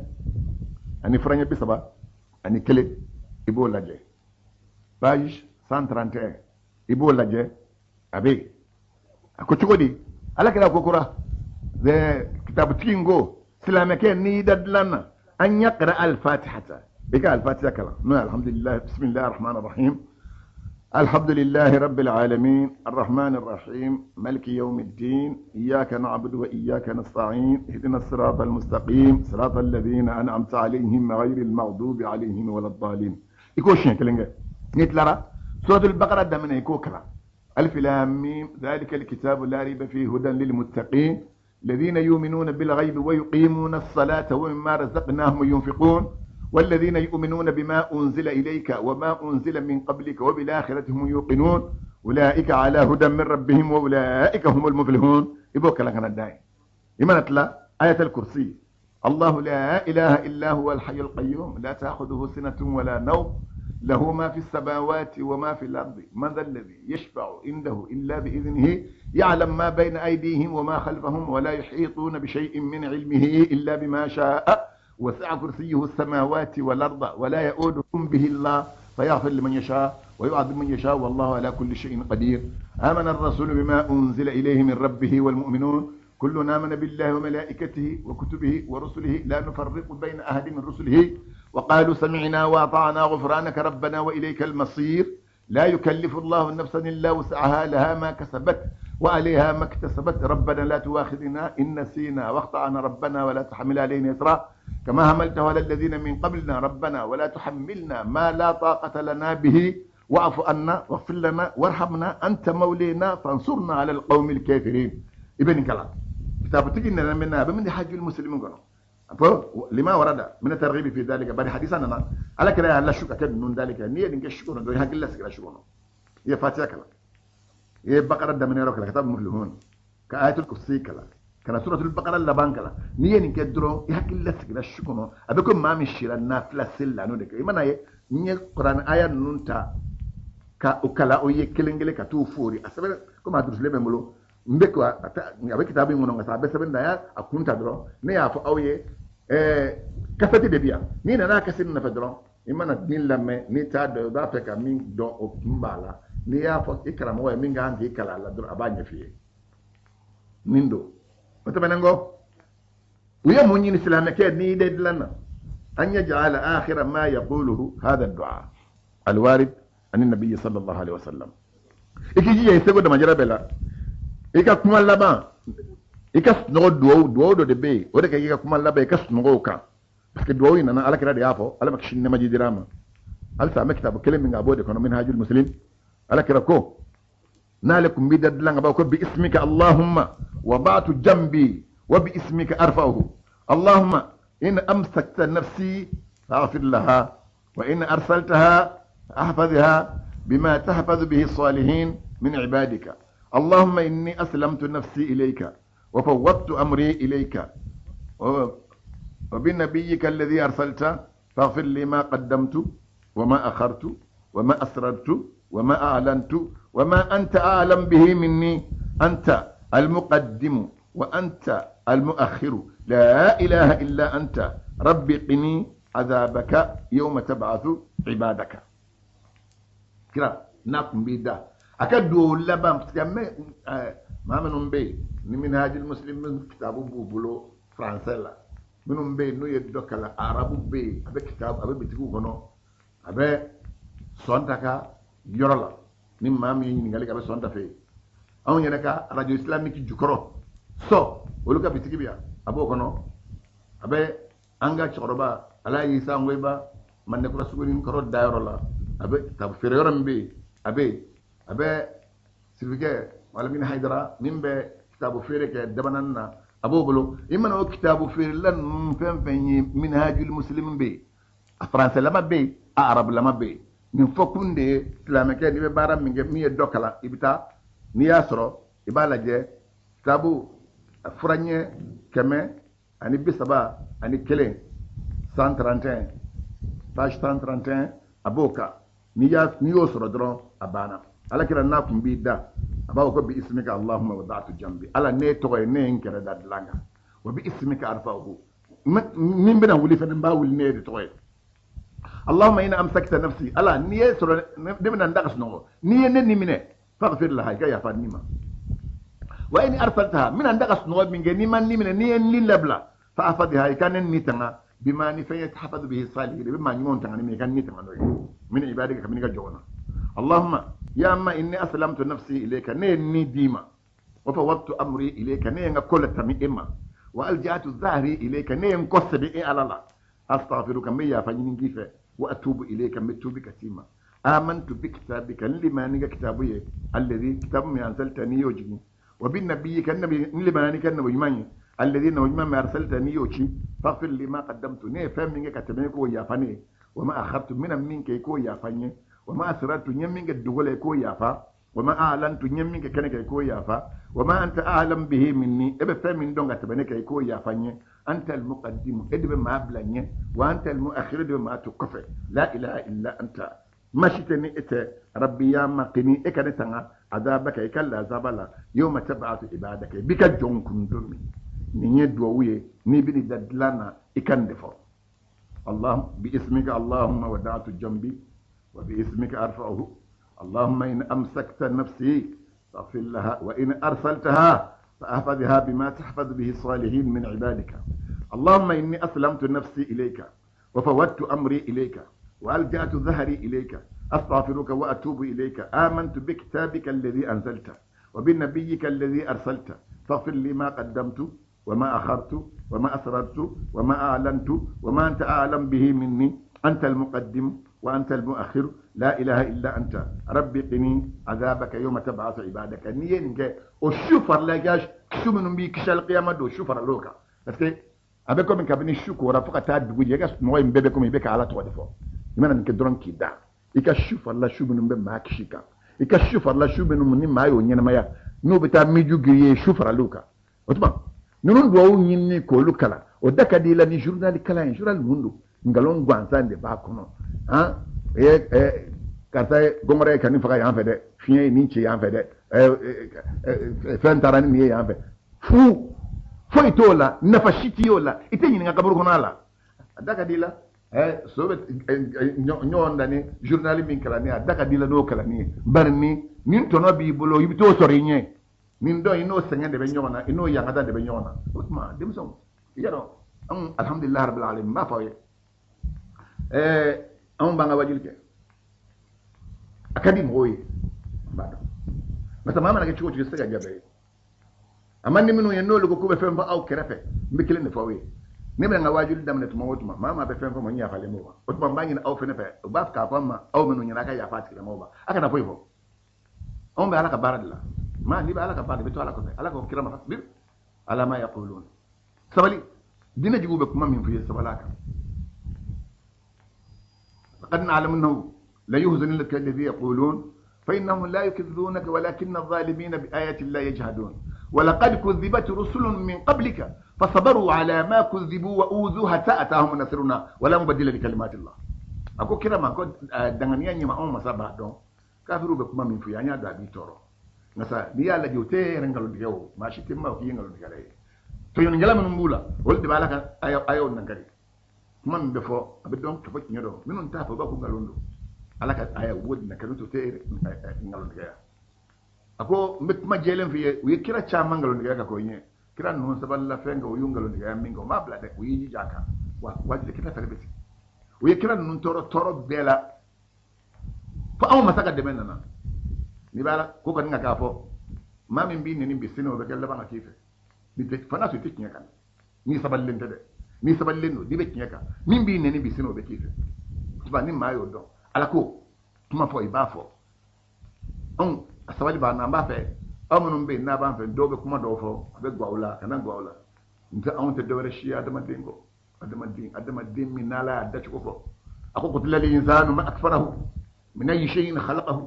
ani furaɲɛ 31, i b'o lajɛ, page 131, i b'o lajɛ, a bɛ yen. A ko cogo di? Ala kira ko kura kitabutigi in ko silamɛkɛ n'i da dilan na an yaqra al-fatihata, i ka al-fatiha kalan n'o ye alhamdulilahi bisimilahi rahman rahim alhamdulilahi rabbil alamin arrahman arrahim maliki yawmi ddin iyyaka na'budu wa iyyaka nasta'in ihdina sirata almustaqim sirata alladhina an'amta alayhim ghayri almaghdubi alayhim waladdallin. I k'o siɲɛ kelen kɛ. N'i tilara suratul baqara daminɛ i k'o kalan. Alif lam mim dhalika alkitabu la rayba fihi hudan lilmuttaqin الذين يؤمنون بالغيب ويقيمون الصلاة ومما رزقناهم ينفقون والذين يؤمنون بما أنزل إليك وما أنزل من قبلك وبالآخرة هم يوقنون أولئك على هدى من ربهم وأولئك هم المفلحون. يبوك لك الداعي لمن تلا آية الكرسي الله لا إله إلا هو الحي القيوم لا تأخذه سنة ولا نوم له ما في السماوات وما في الأرض من ذا الذي يشفع عنده إلا بإذنه يعلم ما بين أيديهم وما خلفهم ولا يحيطون بشيء من علمه إلا بما شاء وسع كرسيه السماوات والأرض ولا يؤودهم به الله فيغفر لمن يشاء ويعذب من يشاء والله على كل شيء قدير. آمن الرسول بما أنزل إليه من ربه والمؤمنون كلنا آمن بالله وملائكته وكتبه ورسله لا نفرق بين أحد من رسله وقالوا سمعنا وأطعنا غفرانك ربنا وإليك المصير. لا يكلف الله نفسا إلا وسعها لها ما كسبت وعليها ما اكتسبت ربنا لا تؤاخذنا إن نسينا واخطأنا ربنا ولا تحمل علينا إصرا كما حملته على الذين من قبلنا ربنا ولا تحملنا ما لا طاقة لنا به واعف عنا واغفر لنا وارحمنا أنت مولينا فانصرنا على القوم الكافرين. ابن كلام كتاب تجينا منا بمن حج المسلمين قالوا لما ورد من الترغيب في ذلك بل حديثنا على كلا لا شك كان من ذلك نية إنك الشكر دو هاك الله سكر شكر هي فاتحة كلا هي بقرة دمنا روك كتاب مفلحون كآية الكرسي كلا كان سورة البقرة اللبان كلا نية إنك درو هاك الله سكر الشكر أبيكم ما مشير النافلة سلا نودك إيمانا نية قرآن آية نونتا كأكلا أو يكلنجلي كتوفوري أسبب كم هتدرس ليه بيقولوا mbeko abe kitabu ngono ngasa abe sɛbɛn da ya a kun ta dɔrɔn ne y'a fɔ aw ye kasɛti de bi yan n'i nana kasɛti nɔfɛ dɔrɔn i mana min lamɛn n'i t'a dɔn i b'a fɛ ka min dɔn o kun b'a la n'i y'a fɔ i karamɔgɔ ye min kan k'i kalan a la dɔrɔn a b'a ɲɛf'i ye nin don o tɛmɛnen kɔ u ye mun ɲini silamɛkɛ n'i de dilan na an yaj'ala akhira ma yaquluhu hadha ad-du'a al-warid an an-nabiy sallallahu alaihi wasallam. I k'i jija i seko damajira bɛɛ la i ka kuma laban i ka sunɔgɔ duwawu dɔ de bɛ yen o de ka i ka kuma laban i ka sunɔgɔw kan parce que duwawu in nana ala kira de y'a fɔ ala ma kisi nɛɛma ji dira a ma halisa an bɛ kitabu kelen min kan a b'o de kɔnɔ minhajul muslim ala kira ko n'ale kun b'i da dilan ka ban ko bi ismika allahumma wada'tu jambi wa bi ismika arfa'uhu allahumma in amsakta nafsi faghfir laha wa in arsaltaha ahfazha bima tahfazu bihi salihin min ibadika اللهم إني أسلمت نفسي إليك وفوضت أمري إليك وبنبيك الذي أرسلت فاغفر لي ما قدمت وما أخرت وما أسررت وما أعلنت وما أنت أعلم به مني أنت المقدم وأنت المؤخر لا إله إلا أنت ربي قني عذابك يوم تبعث عبادك. كرا نقم بيدا a ka duwawu laban parce que maa minnu bɛ yen ni minhajul muslim kitabu b'u bolo français la minnu bɛ yen n'u ye dɔ kalan arabu bɛ yen a bɛ kitabu a bɛ bitigiw kɔnɔ a bɛ sɔn ta ka yɔrɔ la ni maa min ye ɲininkali kɛ a bɛ sɔn ta fɛ yen anw yɛrɛ ka radio islamique jukɔrɔ sɔ olu ka bitigi bɛ yan a b'o kɔnɔ a bɛ an ka cɛkɔrɔba ala y'i sangoyiba mandekura suguni kɔrɔ dayɔrɔ la a bɛ kitabu feere yɔrɔ min bɛ yen a bɛ yen a bɛ sirikɛ malamini hayidara min bɛ kitabu feere kɛ dabanan na a b'o bolo i mana o kitabu feerela ninnu fɛn fɛn ye minhajul muslim bɛ yen a faransɛlama bɛ yen a arabulama bɛ yen nin fɔkun de ye silamɛkɛ n'i bɛ baara min kɛ min ye dɔ kalan i bɛ taa n'i y'a sɔrɔ i b'a lajɛ kitabu a furaɲɛ 131 131 page 131 a b'o kan n'i y'o sɔrɔ dɔrɔn a banna. Ala kira n'a kun b'i da a b'a fɔ ko bi ismika allahumma wada'tu jambi ala ne tɔgɔ ye ne ye n kɛrɛ da dilan kan wa bi ismika arfa'uhu min bɛna wuli fɛnɛ n b'a wuli ne de tɔgɔ ye allahumma ina amsakta nafsi ala n'i ye sɔrɔ ne bɛna n da ka sunɔgɔ n'i ye ne ni minɛ faghfir laha i ka yafa ni ma Wa in arsaltaha min daga sunɔgɔ min kɛ n'i ma ni minɛ n'i ye ni labila fa afadha i ka ne ni tanga bima ni fɛn ye tahfadu bihi salihin i bɛ maa ɲumanw tanga ni min ye i ka ni tanga n'o ye min ibadika kabini ka jɔn na. Allahumma ya amma inni aslamtu nafsi ilayka ne ye ni d'i ma wa fawwadtu amri ilayka ne ye n ka ko latami e ma wa alja'tu dhahri ilayka ne ye n kɔ sɛbɛ e Ala la astaghfiruka n bɛ yafa ɲini k'i fɛ wa atubu ilayka n bɛ tuubi ka s'i ma amantu bi kitabika n limani ka kitabu ye alladhi kitabu min anzalta n'i y'o jigin wa bi nabiyyika n limani ka nabi ɲuman ye alladhi nabi ɲuman min arsalta n'i y'o ci faghfir li ma qaddamtu ne ye fɛn min kɛ ka tɛmɛ i k'o yafa ne ye wa ma akhartu n bɛna min kɛ i k'o yafa n ye wa ma asrartu n ye min kɛ dogo la i k'o yafa wa ma a'lantu n ye min kɛ kɛnɛ kan i k'o yafa wa ma anta a'lam bihi minni e bɛ fɛn min dɔn ka tɛmɛ ne kan i k'o yafa n ye anta almuqaddimu e de bɛ maa bila ɲɛ wa anta almuakhiru e de bɛ maa to kɔfɛ la ilaha illa anta maa si tɛ ni e tɛ rabbi ya ma qini e ka ne tanga azabaka i ka lazaba la yawma tab'athu ibadaka i b'i ka jɔnw kunu don min. Nin ye duwawu ye n'i bɛ n'i da dilan na i ka nin de fɔ. Allahumma bi ismika Allahumma wada'tu jambi wa bi ismika arfa'uhu Allahumma in amsakta nafsi faghfir laha wa in arsaltaha فأحفظها بما تحفظ به الصالحين من عبادك اللهم إني أسلمت نفسي إليك وفوضت أمري إليك وألجأت ظهري إليك أستغفرك وأتوب إليك آمنت بكتابك الذي أنزلته وبنبيك الذي أرسلته فاغفر لي ما قدمت وما أخرت وما أسررت وما أعلنت وما أنت أعلم به مني أنت المقدم وأنت المؤخر لا إله إلا أنت ربي قني عذابك يوم تبعث عبادك. نينك وشوفر لاجاش شو من بي كشال القيامة دو شوفر لوكا parce que avec comme kabini shuko ra foka ta dugu je gas no mbebe comme ibeka ala to defo imana nke dron ki da ika shufar la shu minnu bɛ maa kisi kan i ka shufar la shu minnu ni maa y'o ɲɛnamaya n'o bɛ taa miju giriye shufar l'u kan o tuma ninnu duwawu ɲinini k'olu kalan o da ka di i la ni journal kalan ye journal mun don nkalon gansan de b'a kɔnɔ han karisa ye gɔngɔrɔ ye ka nin faga yan fɛ dɛ fiɲɛ ye nin ci yan fɛ dɛ fɛn taara ni nin ye yan fɛ fu foyi t'o la nafa si t'i y'o la i tɛ ɲininka kaburu kɔnɔ a la a da ka di i la so bɛ ɲɔgɔn dan ni journal min kalanni a da ka di i la n'o kalanni ye bari ni nin tɔnɔ b'i bolo i bɛ t'o sɔrɔ i ɲɛ nin dɔn i n'o sɛgɛn de bɛ ɲɔgɔn na i n'o yangada de bɛ ɲɔgɔn na o tuma denmisɛnw i y'a dɔn anw alhamdulilahi rabbil alamin n b'a fɔ aw ye anw b'an ka wajuli kɛ a ka di mɔgɔw ye n b'a dɔn parce que maa mana kɛ cogo o cogo i tɛ se ka diya bɛɛ ye a man di minnu ye n'olu ko k'u bɛ fɛn fɔ aw kɛrɛfɛ n bɛ kelen de fɔ aw ye ne bɛna n ka wajuli daminɛ tuma o tuma maa maa bɛ fɛn fɔ ma n yafalen b'o ma o tuma n b'a ɲini aw fɛnɛ fɛ u b'a fɛ k'a fɔ an ma aw minnu ɲɛna a ka yafa a tigilamɔgɔw ma a kana foyi fɔ anw bɛ ala ka baara de la maa n'i bɛ ala ka baara de i bɛ to ala kɔfɛ ala ko kira ma fasbir ala ma yaqulun sabali diinɛ juguw bɛ kuma min f'i ye sabali a kan laqad na'lamu annahu la yuhzinuka alladhi yaqulun فإنهم لا يكذبونك ولكن الظالمين بآيات الله يجحدون ولقد كذبت رسل من قبلك فصبروا على ما كذبوا وأوذوا حتى أتاهم نصرنا ولا مبدل لكلمات الله. أكو كرا ما كو دغنيا نيما أون مسابا دون كافرو بكما من في أنيا دابي تورو نسا نيا لا جوتي رنغالو ديو ماشي تما وكي نغالو ديالي to yon njala minnu b'u la olu de b'a la ka ayaw nankari kuma min bɛ fɔ a bɛ dɔn ka fɔ tiɲɛ dɔn minnu t'a fɔ u b'a ko nkalon don ala ka aya u b'o de nakari to tɛ nkalontigɛya a ko n bɛ kuma jɛlen f'i ye u ye kira caman nkalontigɛya ka k'o ɲɛ kira ninnu sabalila fɛn kan u y'u nkalontigɛya min kɛ u m'a bila dɛ u y'i jija a kan wa wajibi kira fɛnɛ bɛ sigi u ye kira ninnu tɔɔrɔ tɔɔrɔ bɛɛ la fo anw masa ka dɛmɛ nana n'i b'a la ko kɔni ka k'a fɔ maa min b'i nɛni bi sini o bɛ kɛ laban ka k'i fɛ ni tɛ fana sɔrɔ i tɛ tiɲɛ kan n'i sabalilen tɛ dɛ n'i sabalilen don n'i bɛ tiɲɛ kan min b'i nɛni bi sini o bɛ k'i fɛ o ni maa y'o dɔn ala ko kuma fɔ i b'a fɔ anw a sabali b'an na an b'a fɛ aw minnu bɛ yen n'a b'an fɛ dɔw bɛ kuma dɔw fɔ a bɛ gwa aw la kana gwa aw la n tɛ anw tɛ dɔwɛrɛ si ye adamaden kɔ adamaden min n'ala y'a dacogo fɔ a ko qutila al-insanu ma akfarahu min ayyi shay'in khalaqahu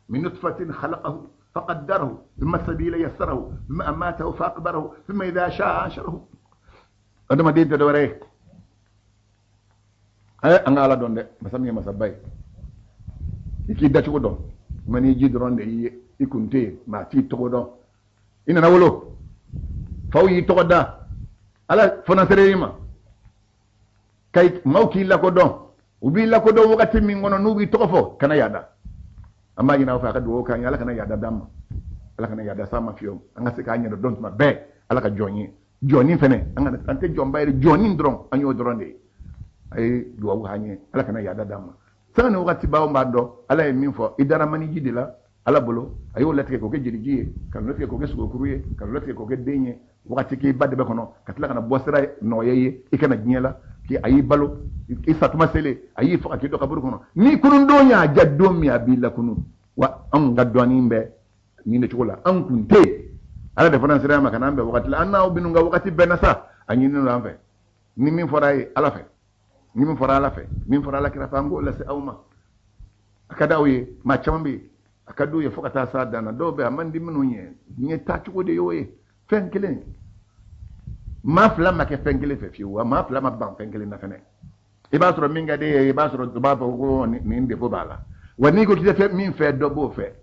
min nutfatin khalaqahu فقدره ثم السبيل يسره ثم أماته فأقبره ثم إذا شاء أنشره. adamaden tɛ dɔwɛrɛ ye an ka ala dɔn dɛ masa min ye masaba ye i k'i dacogo dɔn ma n'i ji dɔrɔn de y'i ye i kun tɛ yen maa t'i tɔgɔ dɔn i nana wolo faw y'i tɔgɔ da ala fana sera i ma ka maaw k'i lakodɔn u b'i lakodɔn wagati min kɔnɔ n'u b'i tɔgɔ fɔ kana yaada an b'a ɲini aw fɛ a ka dugawu k'an ye ala kana yaada d'an ma Ala kana yaada s'an ma fiyewu. An ka se k'an yɛrɛ dɔn tuma bɛɛ. Ala ka jɔn ye. Jɔnni fɛnɛ, an kana, an tɛ jɔnba ye, jɔnni dɔrɔn, an y'o dɔrɔn de ye. A ye duwawu k'an ye, Ala kana yaada d'an ma. Sanga ni wagati b'anw b'a dɔn, Ala ye min fɔ, i dara maniji de la, Ala bolo, a y'o latigɛ k'o kɛ jeliji ye, ka latigɛ k'o kɛ sogokuru ye, ka latigɛ k'o kɛ den ye. Wagati k'i ba dɛbɛ kɔnɔ, ka tila ka na bɔ sira nɔgɔya i ye, i kana diɲɛ la, k'i a y'i balo, i satuma selen, a y'i faga k'i don kaburu kɔnɔ. Ni kunundon y'a ja don min, a b'i lakunu. Wa anw ka dɔnni bɛ nin de cogo la, anw kun tɛ yen. Ala de fana sera an ma ka n'an bɛn wagati la, an n'aw minnu ka wagati bɛnna sa, a ɲininen don an fɛ. Ni min fɔra a ye Ala fɛ, ni min fɔra Ala fɛ, min fɔra Ala kira fɛ, an k'o lase aw ma. A ka d'aw ye, maa caman bɛ yen, a ka d'u ye fo ka taa s'a dan na. Dɔw bɛ yen, a man di minnu ye, diɲɛ taacogo de y'o ye. Fɛn kelen, maa fila ma kɛ fɛn kelen fɛ fiyewu, wa maa fila ma ban fɛn kelen na fɛnɛ. I b'a sɔrɔ min ka di e ye, i b'a sɔrɔ dɔ b'a fɔ ko nin défaut b'a la. Wa n'i ko k'i tɛ fɛn min fɛ, dɔ b'o fɛ.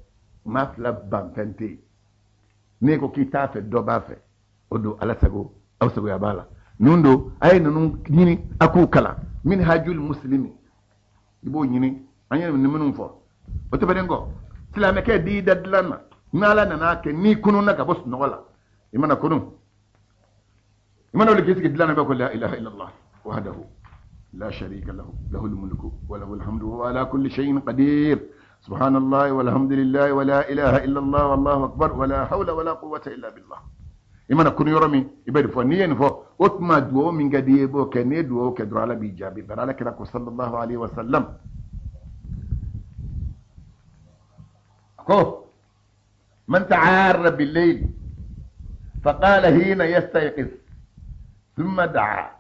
Maa fila ban fɛn tɛ yen. N'i ko k'i t'a fɛ, dɔ b'a fɛ. O don Ala sago, aw sagoya b'a la. Ninnu don, a ye ninnu ɲini, a k'u kalan. Minhajul muslimi, i b'o ɲini. An ye nin minnu fɔ, o tɛmɛnen kɔ, silamɛkɛ d'i da dilan na, n'Ala nana kɛ n'i kununna ka bɔ sunɔgɔ la, i mana kunun, i mana wuli k'i sigi dilan na, i b'a fɔ la ilaha illallah wahdahu la sharika lahu lahul mulku wa lahul hamdu wa ala kulli shay'in qadir subhanallah walhamdulillah wa la ilaha illallah wallahu akbar wa la hawla wa la quwwata illa billah. I mana kunu yɔrɔ min, i bɛ nin fɔ. N'i ye nin fɔ, o tuma duwawu min ka di i ye, i b'o kɛ. N'i ye duwawu kɛ dɔrɔn, Ala b'i jaabi. Bari Ala kira ko sallallahu alaihi wa sallam ko man ta'arra bil-layl faqala hina yastayqiz thumma da'a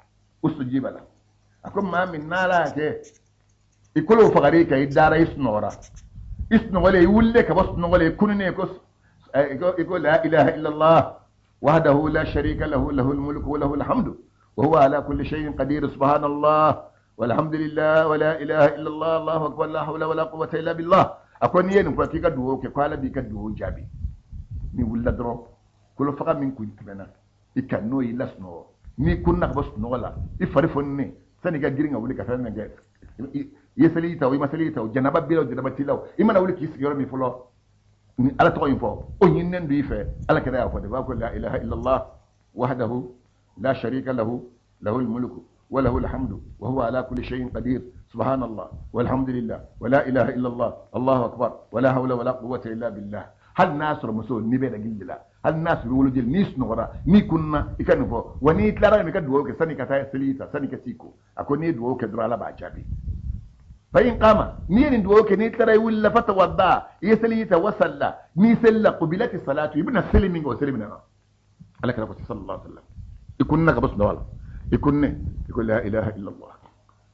ustujiba lahu. A ko maa min n'Ala y'a kɛ i kolo fagara i kan, i dara, i sunɔgɔra, i sunɔgɔlen, i wulilen ka bɔ sunɔgɔ la, i kununen, i ko la ilaha illallah wahdahu la sharika lahu lahul mulku wa lahul hamdu wa huwa ala kulli shay'in qadir subhanallah walhamdulillah wa la ilaha illallah allahu akbar la hawla wa la quwwata illa billah. A ko n'i ye nin fɔ k'i ka duwawu kɛ, ko Ala b'i ka duwawu jaabi. N'i wulila dɔrɔn, kolo faga min kun tɛmɛna i kan, n'o y'i lasunɔgɔ, n'i kunna ka bɔ sunɔgɔ la, i fari foninen, sani i ka girin ka wuli ka fɛn fɛn kɛ, i ye seli ta o, i ma seli ta o, janaba b'i la o, janaba t'i la o, i mana wuli k'i sigi yɔrɔ min fɔlɔ, ni Ala tɔgɔ in fɔ, o ɲininen don i fɛ. Ala kira y'a fɔ de, b'a ko la ilaha illallah wahdahu la sharika lahu lahul mulku wa lahul hamdu wa huwa ala kulli shay'in qadir subhanallah walhamdulillah wa la ilaha illallah allahu akbar wa la hawla wa la quwwata illa billah. Hali n'a sɔrɔ muso n'i bɛ règle de la, hali n'a sɔrɔ i wolojeli, n'i sunɔgɔra, n'i kunna, i ka nin fɔ. Wa n'i tilara i ka dugawu kɛ sani ka taa seli ta, sani ka t'i ko. A ko n'i ye dugawu kɛ dɔrɔn, Ala b'a jaabi. Fa in qama, n'i ye nin dugawu kɛ, n'i tilara i wulila, fatawadda, i ye seli ta, wa salla, n'i selila, qubilati salatu, i bɛna seli min kɛ, o seli minɛ na. Ala kira ko sallallahu alaihi wasallam, i kunna ka bɔ sunɔgɔ la, i kunne, i ko la ilaha illallah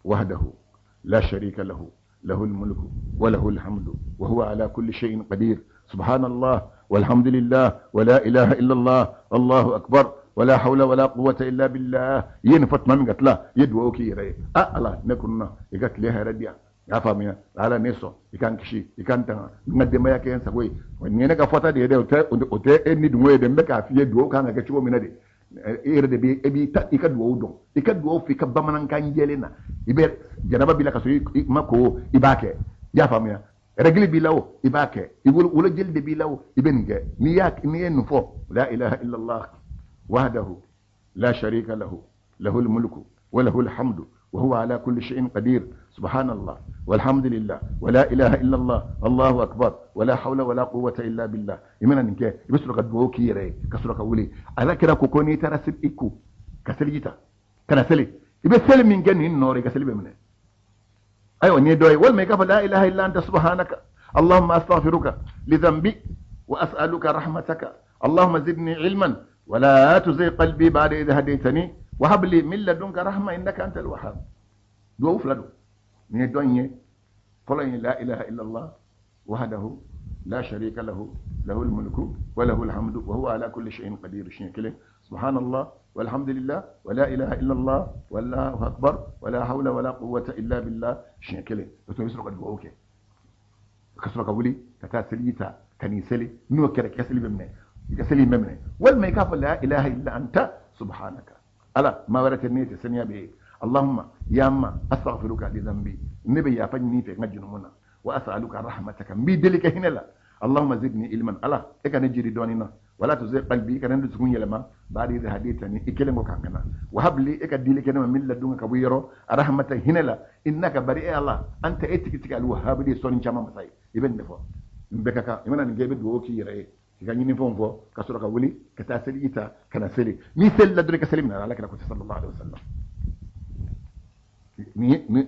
wahdahu la sharika lahu lahul mulku wa lahul hamdu wa huwa ala kulli shay'in qadir subhanallah walhamdulillah wa la ilaha illallah allahu akbar wa la hawla wa la quwwata illa billah. I ye nin fɔ tuma min ka tila, i ye dugawu k'i yɛrɛ ye. A Ala, ne kunna, i ka tile hɛrɛ di yan. I y'a faamuya? Ala ne sɔn, i ka n kisi, i ka n tanga, n ka denbaya kɛ n sago ye. Nin ye ne ka fɔta de ye dɛ, o tɛ e ni dungo ye dɛ. N bɛ k'a f'i ye dugawu kan ka kɛ cogo min na de. E yɛrɛ de bɛ, e b'i ta, i ka dugawu dɔn, i ka dugawu fɔ i ka bamanankan jɛlen na. I bɛ janaba b'i la ka sɔrɔ i ma ko, i b'a kɛ. I y'a faamuya? Règle b'i la o, i b'a kɛ. I wolojeli de b'i la o, i bɛ nin kɛ. N'i ye nin fɔ, la ilaha illallah wahdahu la sharika lahu lahul mulku wa lahul hamdu wa huwa ala kulli shay'in qadir subhanallah walhamdulillah wa la ilaha illallah allahu akbar wa la hawla wa la quwwata illa billah. I mana nin kɛ, i bɛ sɔrɔ ka dugawu k'i yɛrɛ ye, ka sɔrɔ ka wuli. Ala kira ko ko n'i taara seli, i ko ka seliji ta ka na seli, i bɛ seli min kɛ nin nɔrɔ, i ka seli bɛ minɛ. Ayiwa, nin ye dɔ ye. Walima i k'a fɔ la ilaha illa anta subhanaka allahumma astaghfiruka li dhanbi wa as'aluka rahmataka allahumma zidni ilman wa la tuzigh qalbi ba'da idh hadaytani wa hab li min ladunka rahma innaka antal wahhab. Duwawu fila don. Nin ye dɔ in ye. Fɔlɔ in ye la ilaha illallah wahdahu la sharika lahu lahul mulku wa lahul hamdu wa huwa ala kulli shay'in qadir. Siɲɛ kelen, subhanallah walhamdulillah wa la ilaha illallah wallahu akbar wa la hawla wa la quwwata illa billah. Siɲɛ kelen. O tuma i bɛ sɔrɔ ka duwawu kɛ, ka sɔrɔ ka wuli ka taa seliji ta ka n'i seli. N'o kɛra, i ka seli bɛ minɛ, i ka seli bɛ minɛ. Walima i k'a fɔ la ilaha illa anta subhanaka, Ala maa wɛrɛ tɛ ne tɛ, saniya bɛ ye. Allahumma ya ma astaghfiruka li dhanbi, ne bɛ yafa ɲini i fɛ n ka jurumu na. Wa as'aluka rahmataka, n b'i deli ka hinɛ la. Allahumma zidni ilman, ala e ka ne jiri dɔɔni na, wala tuzigh qalbi, i kana ne dusukun yɛlɛma, ba'da idh hadaytani, i kɛlen kɔ k'an kana, wa hab li, e ka dili kɛ ne ma, min ladunka, ka bɔ yɔrɔ, rahmatan, hinɛ la, innaka, bari e ala, anta, e tigi tigi, al-wahhab, de sɔnni caman masa ye. I bɛ nin de fɔ nin bɛɛ ka kan. I mana nin kɛ, i bɛ dugawu k'i yɛrɛ ye, k'i ka ɲinifɛnw fɔ, ka sɔrɔ ka wuli ka taa seli, i ta ka na seli. N'i selila dɔrɔn, i ka seli minɛ. Ala kira ko sallallahu alaihi wasallam,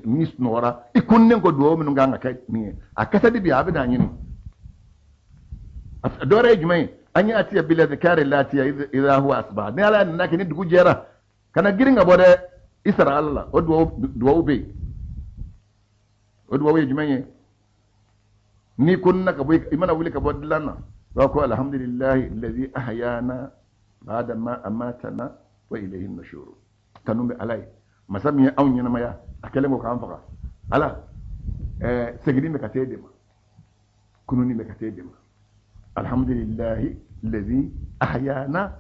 ni sunɔgɔra, i kunnen ko dugawu minnu kan ka kɛ nin ye, a kasadi bi a bɛ n'a ɲini. Dɔ wɛrɛ ye jumɛn ye? An ya'tiya bil adhkari latiya idha huwa asbaha. Ni ala nana kɛ ni dugu jɛra, kana girin ka bɔ dɛ, i sara ala la. O dugawu bɛ yen. O dugawu ye jumɛn ye? N'i kunna ka bɔ, i mana wuli ka bɔ dilan na, i b'a ko alhamdulillahi alladhi ahyana ba'da ma amatana wa ilayhi nushur. Tanu bɛ ala ye, masa min ye anw ɲɛnamaya a kɛlen ko k'an faga. Ala, seginni bɛ ka taa e de ma, kununni bɛ ka taa e de ma. Alhamdulillahi alladhi ahyana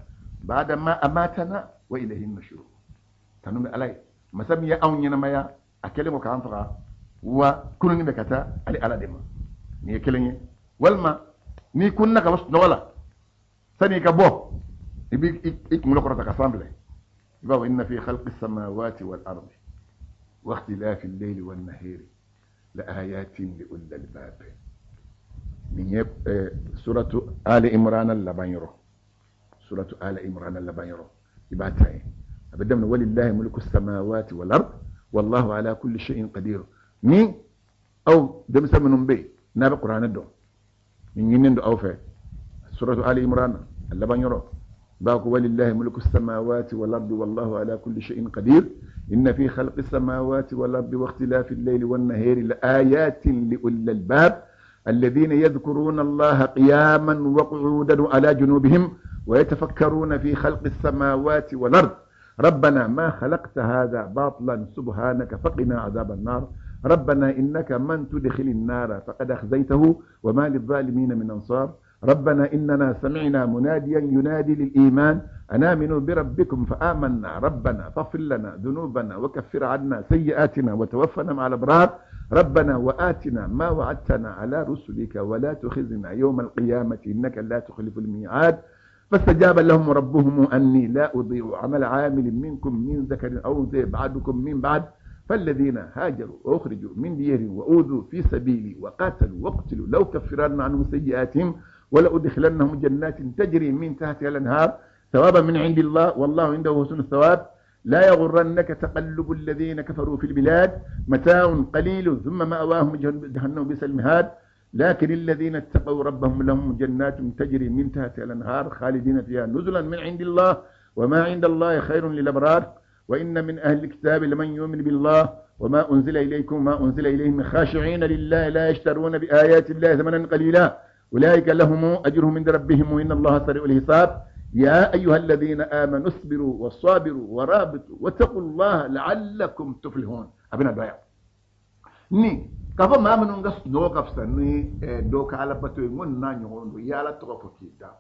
ba'da ma amatana wa ilayhi nushur. Tanu bɛ ala ye, masa min ye anw ɲɛnamaya a kɛlen ko k'an faga, wa kununni bɛ ka taa ale ala de ma. Nin ye kelen ye. Walima n'i kunna ka bɔ sunɔgɔ la, sani i ka bɔ, i b'i i kunkolo kɔrɔta ka san filɛ, i b'a fɔ inna fi khalqi samawati wal ardi wa ikhtilafi al-layli wan nahari la ayatin li ulil albab. Nin ye suratu Ali Imran laban yɔrɔ, suratu Ali Imran laban yɔrɔ, i b'a ta yen. A bɛ daminɛ walillahi mulku samawati wal ard wallahu ala kulli shay'in qadir. Ni aw denmisɛn minnu bɛ yen n'a bɛ kuranɛ dɔn, nin ɲininen don aw fɛ, suratu Ali Imran a laban yɔrɔ b'a ko walillahi mulku samawati wal ardi wallahu ala kulli shay'in qadir, inna fi khalqi samawati wal ardi wa ikhtilafi al-layli wan nahari la ayatin li ulil albab الذين يذكرون الله قياما وقعودا على جنوبهم ويتفكرون في خلق السماوات والأرض ربنا ما خلقت هذا باطلا سبحانك فقنا عذاب النار ربنا إنك من تدخل النار فقد أخزيته وما للظالمين من أنصار ربنا إننا سمعنا مناديا ينادي للإيمان أن آمنوا بربكم فآمنا ربنا فاغفر لنا ذنوبنا وكفر عنا سيئاتنا وتوفنا مع الأبرار ربنا وآتنا ما وعدتنا على رسلك ولا تخزنا يوم القيامة إنك لا تخلف الميعاد فاستجاب لهم ربهم أني لا أضيع عمل عامل منكم من ذكر أو أنثى بعضكم من بعض فالذين هاجروا وأخرجوا من ديارهم وأوذوا في سبيلي وقاتلوا وقتلوا لأكفرن عنهم سيئاتهم ولأدخلنهم جنات تجري من تحتها الأنهار ثوابا من عند الله والله عنده حسن الثواب لا يغرنك تقلب الذين كفروا في البلاد متاع قليل ثم مأواهم جهنم بئس المهاد لكن الذين اتقوا ربهم لهم جنات تجري من تحتها الأنهار خالدين فيها نزلا من عند الله وما عند الله خير للأبرار وإن من أهل الكتاب لمن يؤمن بالله وما أنزل إليكم ما أنزل إليهم خاشعين لله لا يشترون بآيات الله ثمنا قليلا أولئك لهم أجرهم عند ربهم وإن الله سريع الحساب يا أيها الذين آمنوا اصبروا وصابروا ورابطوا واتقوا الله لعلكم تفلحون. A bɛna dɔ yan ni k'a fɔ maa minnu ka sunɔgɔ ka fisa ni dɔw ka alabato ye, n ko nin n'a ɲɔgɔn don. I ye ala tɔgɔ fɔ k'i da,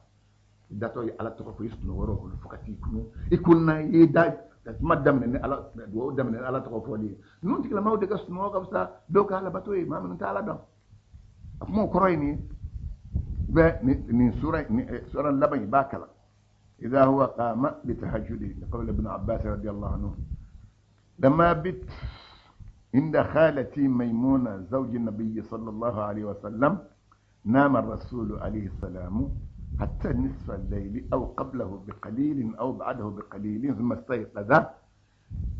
i datɔ ye ala tɔgɔ fɔ i sunɔgɔ kɔnɔ fo ka t'i kunu, i kunna, i ye da ka kuma daminɛ ni ala dugawu daminɛ ni ala tɔgɔ fɔli ye. Ninnu tigilamaaw de ka sunɔgɔ ka fisa dɔw ka alabato ye, maa minnu tɛ ala dɔn. A kumaw kɔrɔ ye nin ye. Bɛ nin sura nin sura laban, i b'a kalan إذا هو قام لتهجده، لقول ابن عباس رضي الله عنه: لما بت عند خالتي ميمونة زوج النبي صلى الله عليه وسلم، نام الرسول عليه السلام حتى نصف الليل أو قبله بقليل أو بعده بقليل، ثم استيقظ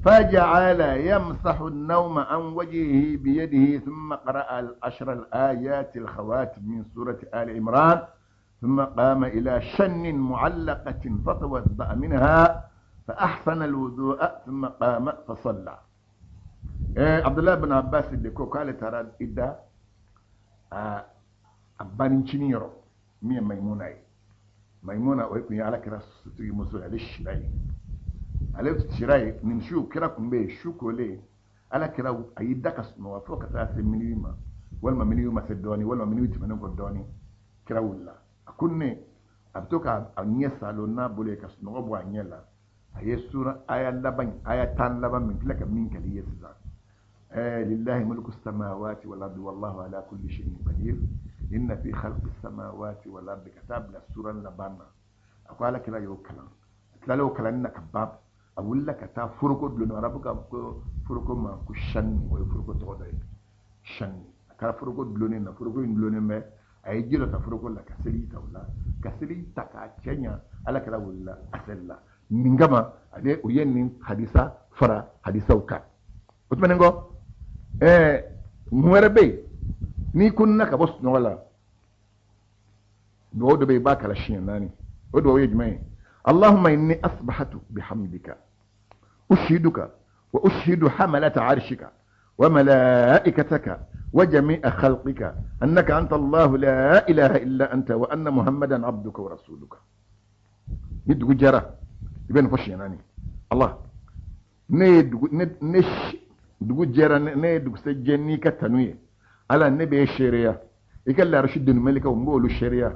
فجعل يمسح النوم عن وجهه بيده، ثم قرأ العشر الآيات الخواتم من سورة آل عمران، ثم قام إلى شن معلقة فتوضأ منها فأحسن الوضوء، ثم قام فصلى. عبد الله بن عباس de ko k'ale taara i da a banincinin yɔrɔ min ye Maimuna ye. Maimuna, o tun ye ala kira sutigi muso ye. Ale sira ye, ale sira ye. Nin su kira tun bɛ yen, su kolen, ala kira a y'i da ka sunɔgɔ fo ka taa se minuit ma, walima minuit ma se dɔɔni, walima minuit tɛmɛnen kɔ dɔɔni, kira wulila. A ko ne a bɛ to k'a ɲɛ salo n'a bolo ye ka sunɔgɔ bɔ a ɲɛ la. A ye sura aya laban, aya 10 laban min filɛ ka min kɛli ye sisan, lillahi mulku samawati wal ardi wallahu ala kulli shay'in qadir. Inna fi khalqi samawati wal ardi, ka taa bila sura laban na. A ko Ala kira y'o kalan, a tilala o kalanni na ka ban, a wulila ka taa foroko dulonnen, arabu ka ko foroko ma ko shanni, o ye foroko tɔgɔ dɔ ye, shanni. A taara foroko dulonnen na, foroko in dulonnen bɛ, a ye ji dɔ ta foroko la ka seliji ta o la, ka seliji ta k'a cɛ ɲa. Ala kira wulila, a selila nin kama. Ale o ye nin hadisa fara hadisaw kan. O tɛmɛnen kɔ, mun wɛrɛ bɛ yen? N'i kununa ka bɔ sunɔgɔ la, dugawu dɔ bɛ yen, i b'a kalan siɲɛ 4. O dugawu ye jumɛn ye? Allahumma inni asbahatu bihamdika ushiduka wa ushidu hamalata arshika wa malaikataka wa jami'a khalqika annaka anta Allahu la ilaha illa anta wa anna Muhammadan abduka wa rasuluka. Ni dugu jɛra, i bɛ nin fɔ siɲɛ 4. Allah, ne ye dugu ne ne dugu jɛra, ne ye dugusɛ jɛ n'i ka tanu ye. Ala, ne b'e seereya, i ka larasi doni malikaw, n b'olu seereya,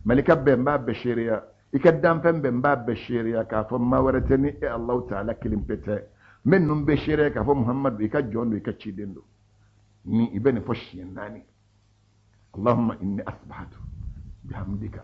malika bɛɛ, n b'a bɛɛ seereya, i ka danfɛn bɛɛ, n b'a bɛɛ seereya k'a fɔ maa wɛrɛ tɛ ni e Alahu taala kelen pe tɛ. N bɛ ninnu bɛɛ seereya k'a fɔ Muhamadu i ka jɔn don, i ka ciden don. Ni i bɛ nin fɔ siɲɛ 4. Allahumma inni asbahatu bihamdika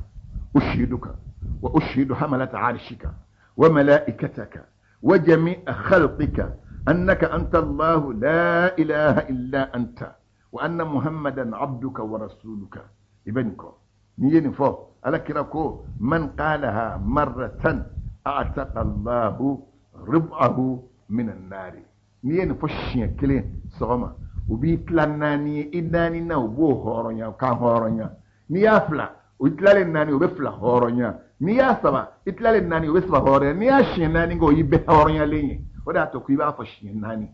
ushiduka wa ushidu hamalata arshika wa malaikataka wa jami'a khalqika annaka anta Allahu la ilaha illa anta wa anna Muhammadan abduka wa rasuluka. I bɛ nin kɔ. N'i ye nin fɔ, Ala kira ko man qalaha marratan a'taqa Allahu rib'ahu min an-nari. N'i ye nin fɔ siɲɛ kelen sɔgɔma, u b'i tila 4 ye, i 4 na u b'o hɔrɔnya k'an hɔrɔnya. N'i y'a fila, u tilalen 4, u bɛ 2 hɔrɔnya. N'i y'a 3, i tilalen 4, u bɛ 3 hɔrɔnya. N'i y'a siɲɛ 4 kɛ, o y'i bɛɛ hɔrɔnyalen ye. O de y'a to k'i b'a fɔ siɲɛ 4.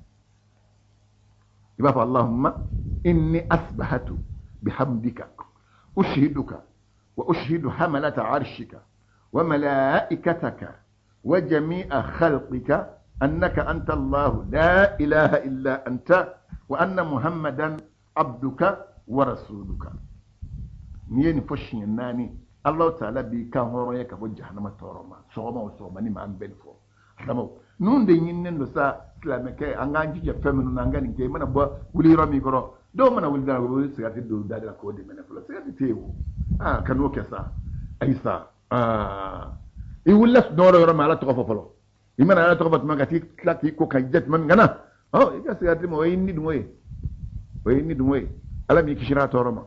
I b'a fɔ Allahumma inni asbahatu bihamdika ushiduka wa ushidu hamalata arshika wa malaikataka wa jami'a khalqika annaka anta Allahu la ilaha illa anta wa anna Muhammadan abduka wa rasuluka. N'i ye nin fɔ siɲɛ 4, Alahu taala b'i kan hɔrɔnya ka bɔ jahanama tɔɔrɔ ma. Sɔgɔma o sɔgɔma ni maa min bɛ nin fɔ. Adamaw, ninnu de ɲininen don sa silamɛkɛ, an k'an jija fɛn minnu na, an ka nin kɛ. I mana bɔ wuli yɔrɔ min kɔrɔ, dɔw mana wuli dɔrɔn, u bɛ sigarɛti don da de la k'o de mɛnɛ fɔlɔ. Sigarɛti tɛ yen o. Ka n'o kɛ sa. Ayi sa. I wulila sunɔgɔ la yɔrɔ min, Ala tɔgɔ fɔ fɔlɔ. I mana Ala tɔgɔ fɔ tuma min, ka t'i tila k'i ko ka jɛ tuma min ka na. I ka sigarɛti ma, o ye ni dun ye. O ye ni dun ye. Ala m'i kisira a tɔɔrɔ ma.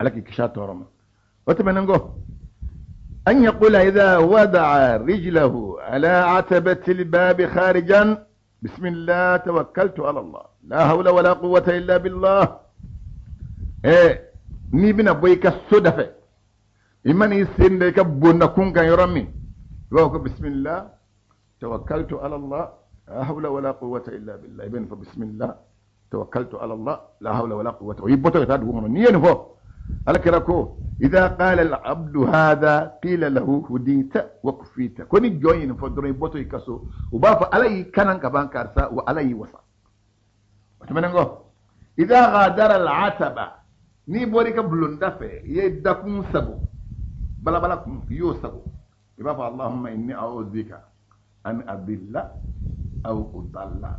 Ala k'i kisi a tɔɔrɔ ma. O tɛmɛnen kɔ, an yaqula idha wada'a rijlahu ala atabati al-babi kharijan bismillah tawakkaltu ala Allah la hawla wala quwwata illa billah. N'i bɛna bɔ i ka so da fɛ, i mana i sen da i ka bondakun kan yɔrɔ min, i b'a fɔ ko bismillah tawakkaltu ala Allah la hawla wala quwwata illa billah. I bɛ nin fɔ bismillah tawakkaltu ala Allah la hawla wala quwwata. O y'i bɔtɔ ka taa dugu kɔnɔ. N'i ye nin fɔ, Ala kira ko idha qala al-abdu hadha qila lahu hudita wa kufita. Ko ni jɔn ye nin fɔ dɔrɔn, i bɔtɔ i ka so, u b'a fɔ Ala y'i kanan ka ban karisa, wa Ala y'i wasa. O tɛmɛnen kɔ, idha ghadara al-ataba, n'i bɔra i ka bulonda fɛ, i ye dakun sago, balabala kun, i y'o sago, i b'a fɔ Allahumma inni a'udhu bika an adilla aw udalla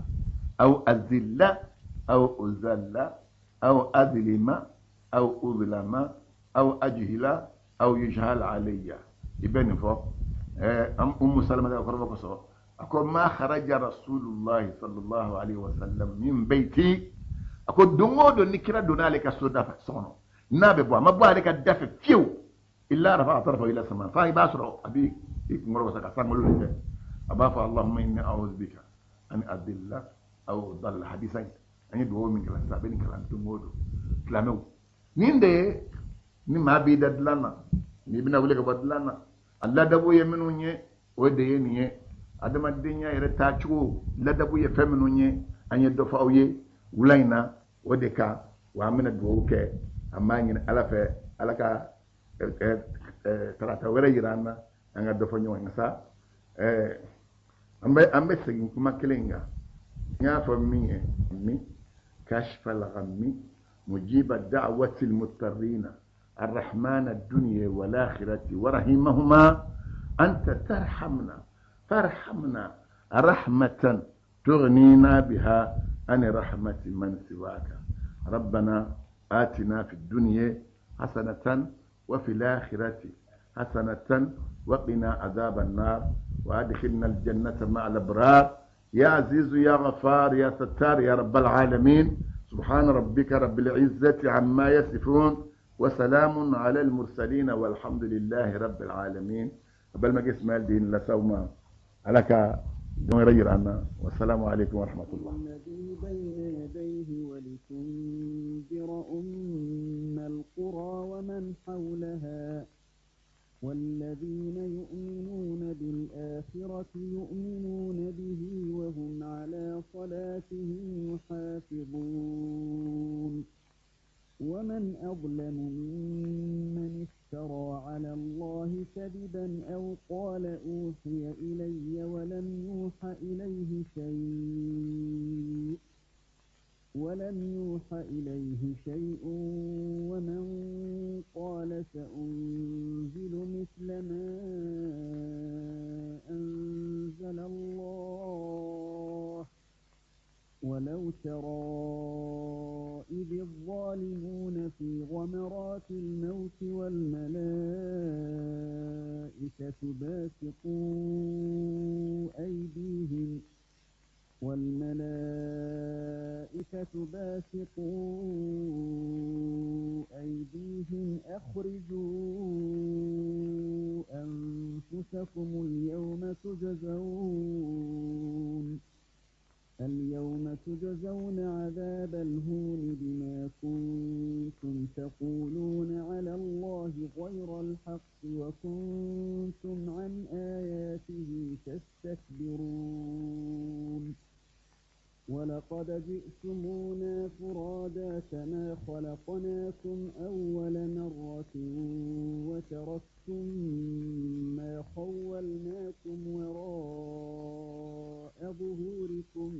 aw azilla aw uzalla aw adlima aw udlama aw ajhila aw yujhal alayya. I bɛ nin fɔ. Ummu Salama ka kɔrɔfɔ kosɔn, a ko ma kharaja Rasulullahi sallallahu alaihi wasallam min baiti. A ko don o don ni kira donna ale ka so da fɛ, so kɔnɔ, n'a bɛ bɔ, a ma bɔ ale ka da fɛ fiyewu, illa rafa'a tarafahu ila sama, fa i b'a sɔrɔ a b'i kunkɔrɔ wasa ka sankolo lajɛ, a b'a fɔ Allahumma inni a'udhu bika an adilla aw udalla. Hadisa in, an ye dugawu min kalan sisan, a bɛ nin kalan don o don. Silamɛw, nin de ye ni maa b'i da dilan na, n'i bɛna wuli ka bɔ dilan na, a ladabu ye minnu ye, o de ye nin ye. Adamadenya yɛrɛ taacogo ladabu ye fɛn minnu ye, an ye dɔ fɔ aw ye wula in na o de kan. Wa an bɛna dugawu kɛ, an b'a ɲini Ala fɛ, Ala ka tarata wɛrɛ yira an na, an ka dɔ fɔ ɲɔgɔn ye sa. An bɛ segin kuma kelen in kan. N y'a fɔ min ye, min kashfa al-ghammi mujiba da'wati al-muttarrina الرحمن الدنيا والآخرة ورحمهما أنت ترحمنا فارحمنا رحمة تغنينا بها عن رحمة من سواك. ربنا آتنا في الدنيا حسنة وفي الآخرة حسنة وقنا عذاب النار وأدخلنا الجنة مع الأبرار يا عزيز يا غفار يا ستار يا رب العالمين. سبحان ربك رب العزة عما يصفون وسلام على المرسلين والحمد لله رب العالمين. قبل ما اسماعيل دين لسوما علىك غير عنا. والسلام عليكم ورحمة الله. الذي بين يديه ولتنذر أم القرى ومن حولها والذين يؤمنون بالآخرة يؤمنون به وهم على صلاتهم يحافظون. ومن أظلم ممن افترى على الله كذبا أو قال أوحي إلي ولم يوح إليه شيء ومن قال سأنزل مثل ما أنزل الله ولو ترى إذ الظالمون في غمرات الموت والملائكة باسطوا أيديهم أخرجوا أنفسكم اليوم تجزون عذاب الهون بما كنتم تقولون على الله غير الحق وكنتم عن آياته تستكبرون. ولقد جئتمونا فرادا كما خلقناكم أول مرة وتركتم ما خولناكم وراء ظهوركم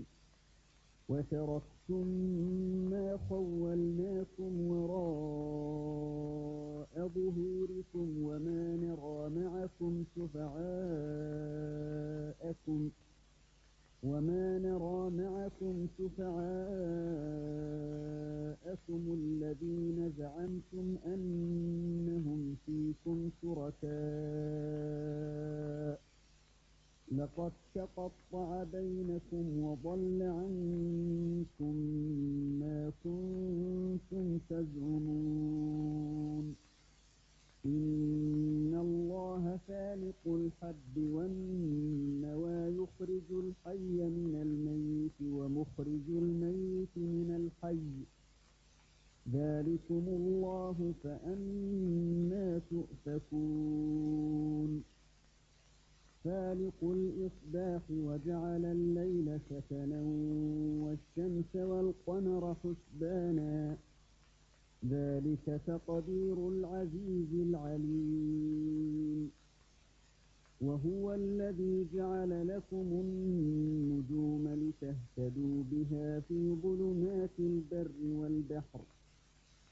وما نرى معكم شفعاءكم الذين زعمتم أنهم فيكم شركاء لقد تقطع بينكم وضل عنكم ما كنتم تزعمون. إن الله فالق الحب والنوى يخرج الحي من الميت ومخرج الميت من الحي ذلكم الله فأنا تؤفكون. فالق الإصباح وجعل الليل سكنا والشمس والقمر حسبانا ذلك تقدير العزيز العليم. وهو الذي جعل لكم النجوم لتهتدوا بها في ظلمات البر والبحر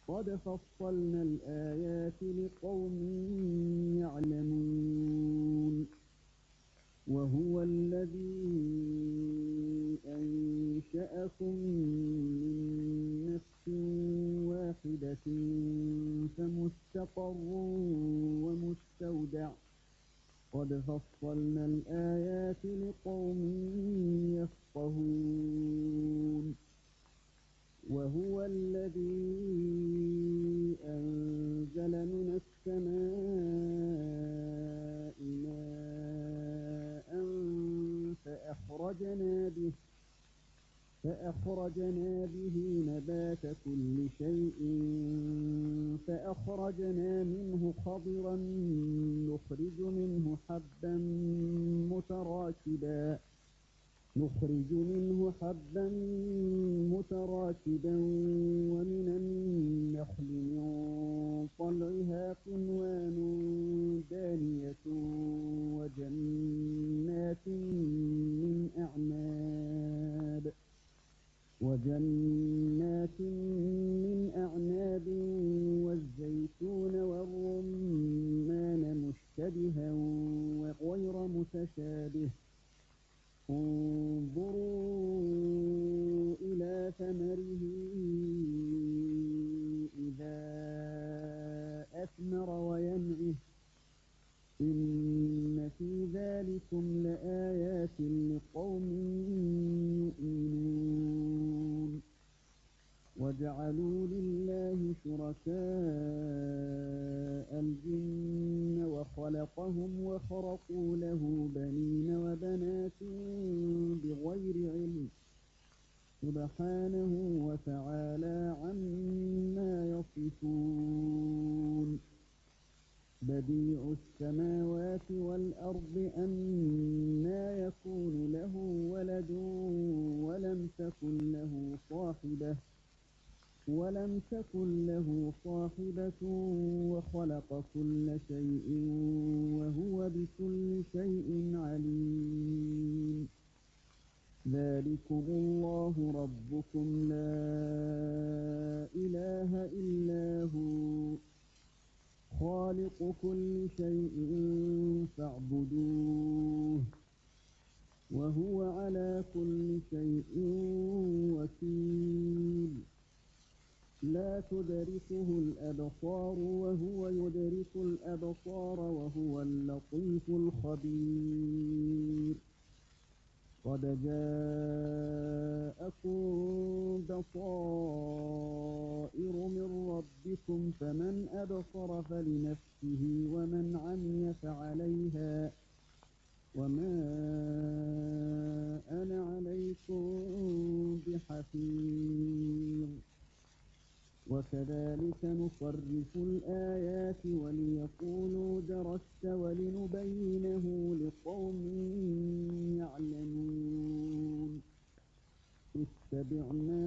قد فصلنا الآيات لقوم يعلمون. وهو الذي أنشأكم من نفس واحدة فمستقر ومستودع قد فصلنا الآيات لقوم يفقهون. وهو الذي أنزل من السماء ماء فأخرجنا به نبات كل شيء فأخرجنا منه خضرا نخرج منه حبا متراكبا ومن النخل من طلعها قنوان دانية وجنات من أعناب والزيتون والرمان مشتبها وغير متشابه انظروا إلى ثمره أثمر وينعه إن في ذلكم لآيات لقوم يؤمنون. وجعلوا لله شركاء الجن وخلقهم وخرقوا له بنين وبنات بغير علم سبحانه وتعالى عما يصفون. بديع السماوات والأرض أنى يكون له ولد ولم تكن له صاحبة وخلق كل شيء وهو بكل شيء عليم. ذلكم الله ربكم لا إله إلا هو خالق كل شيء فاعبدوه وهو على كل شيء وكيل. لا تدركه الأبصار وهو يدرك الأبصار وهو اللطيف الخبير. قد جاءكم بصائر من ربكم فمن أبصر فلنفسه ومن عمي فعليها وما أنا عليكم بحفيظ. وكذلك نصرف الآيات وليقولوا درست ولنبينه لقوم يعلمون. اتبع ما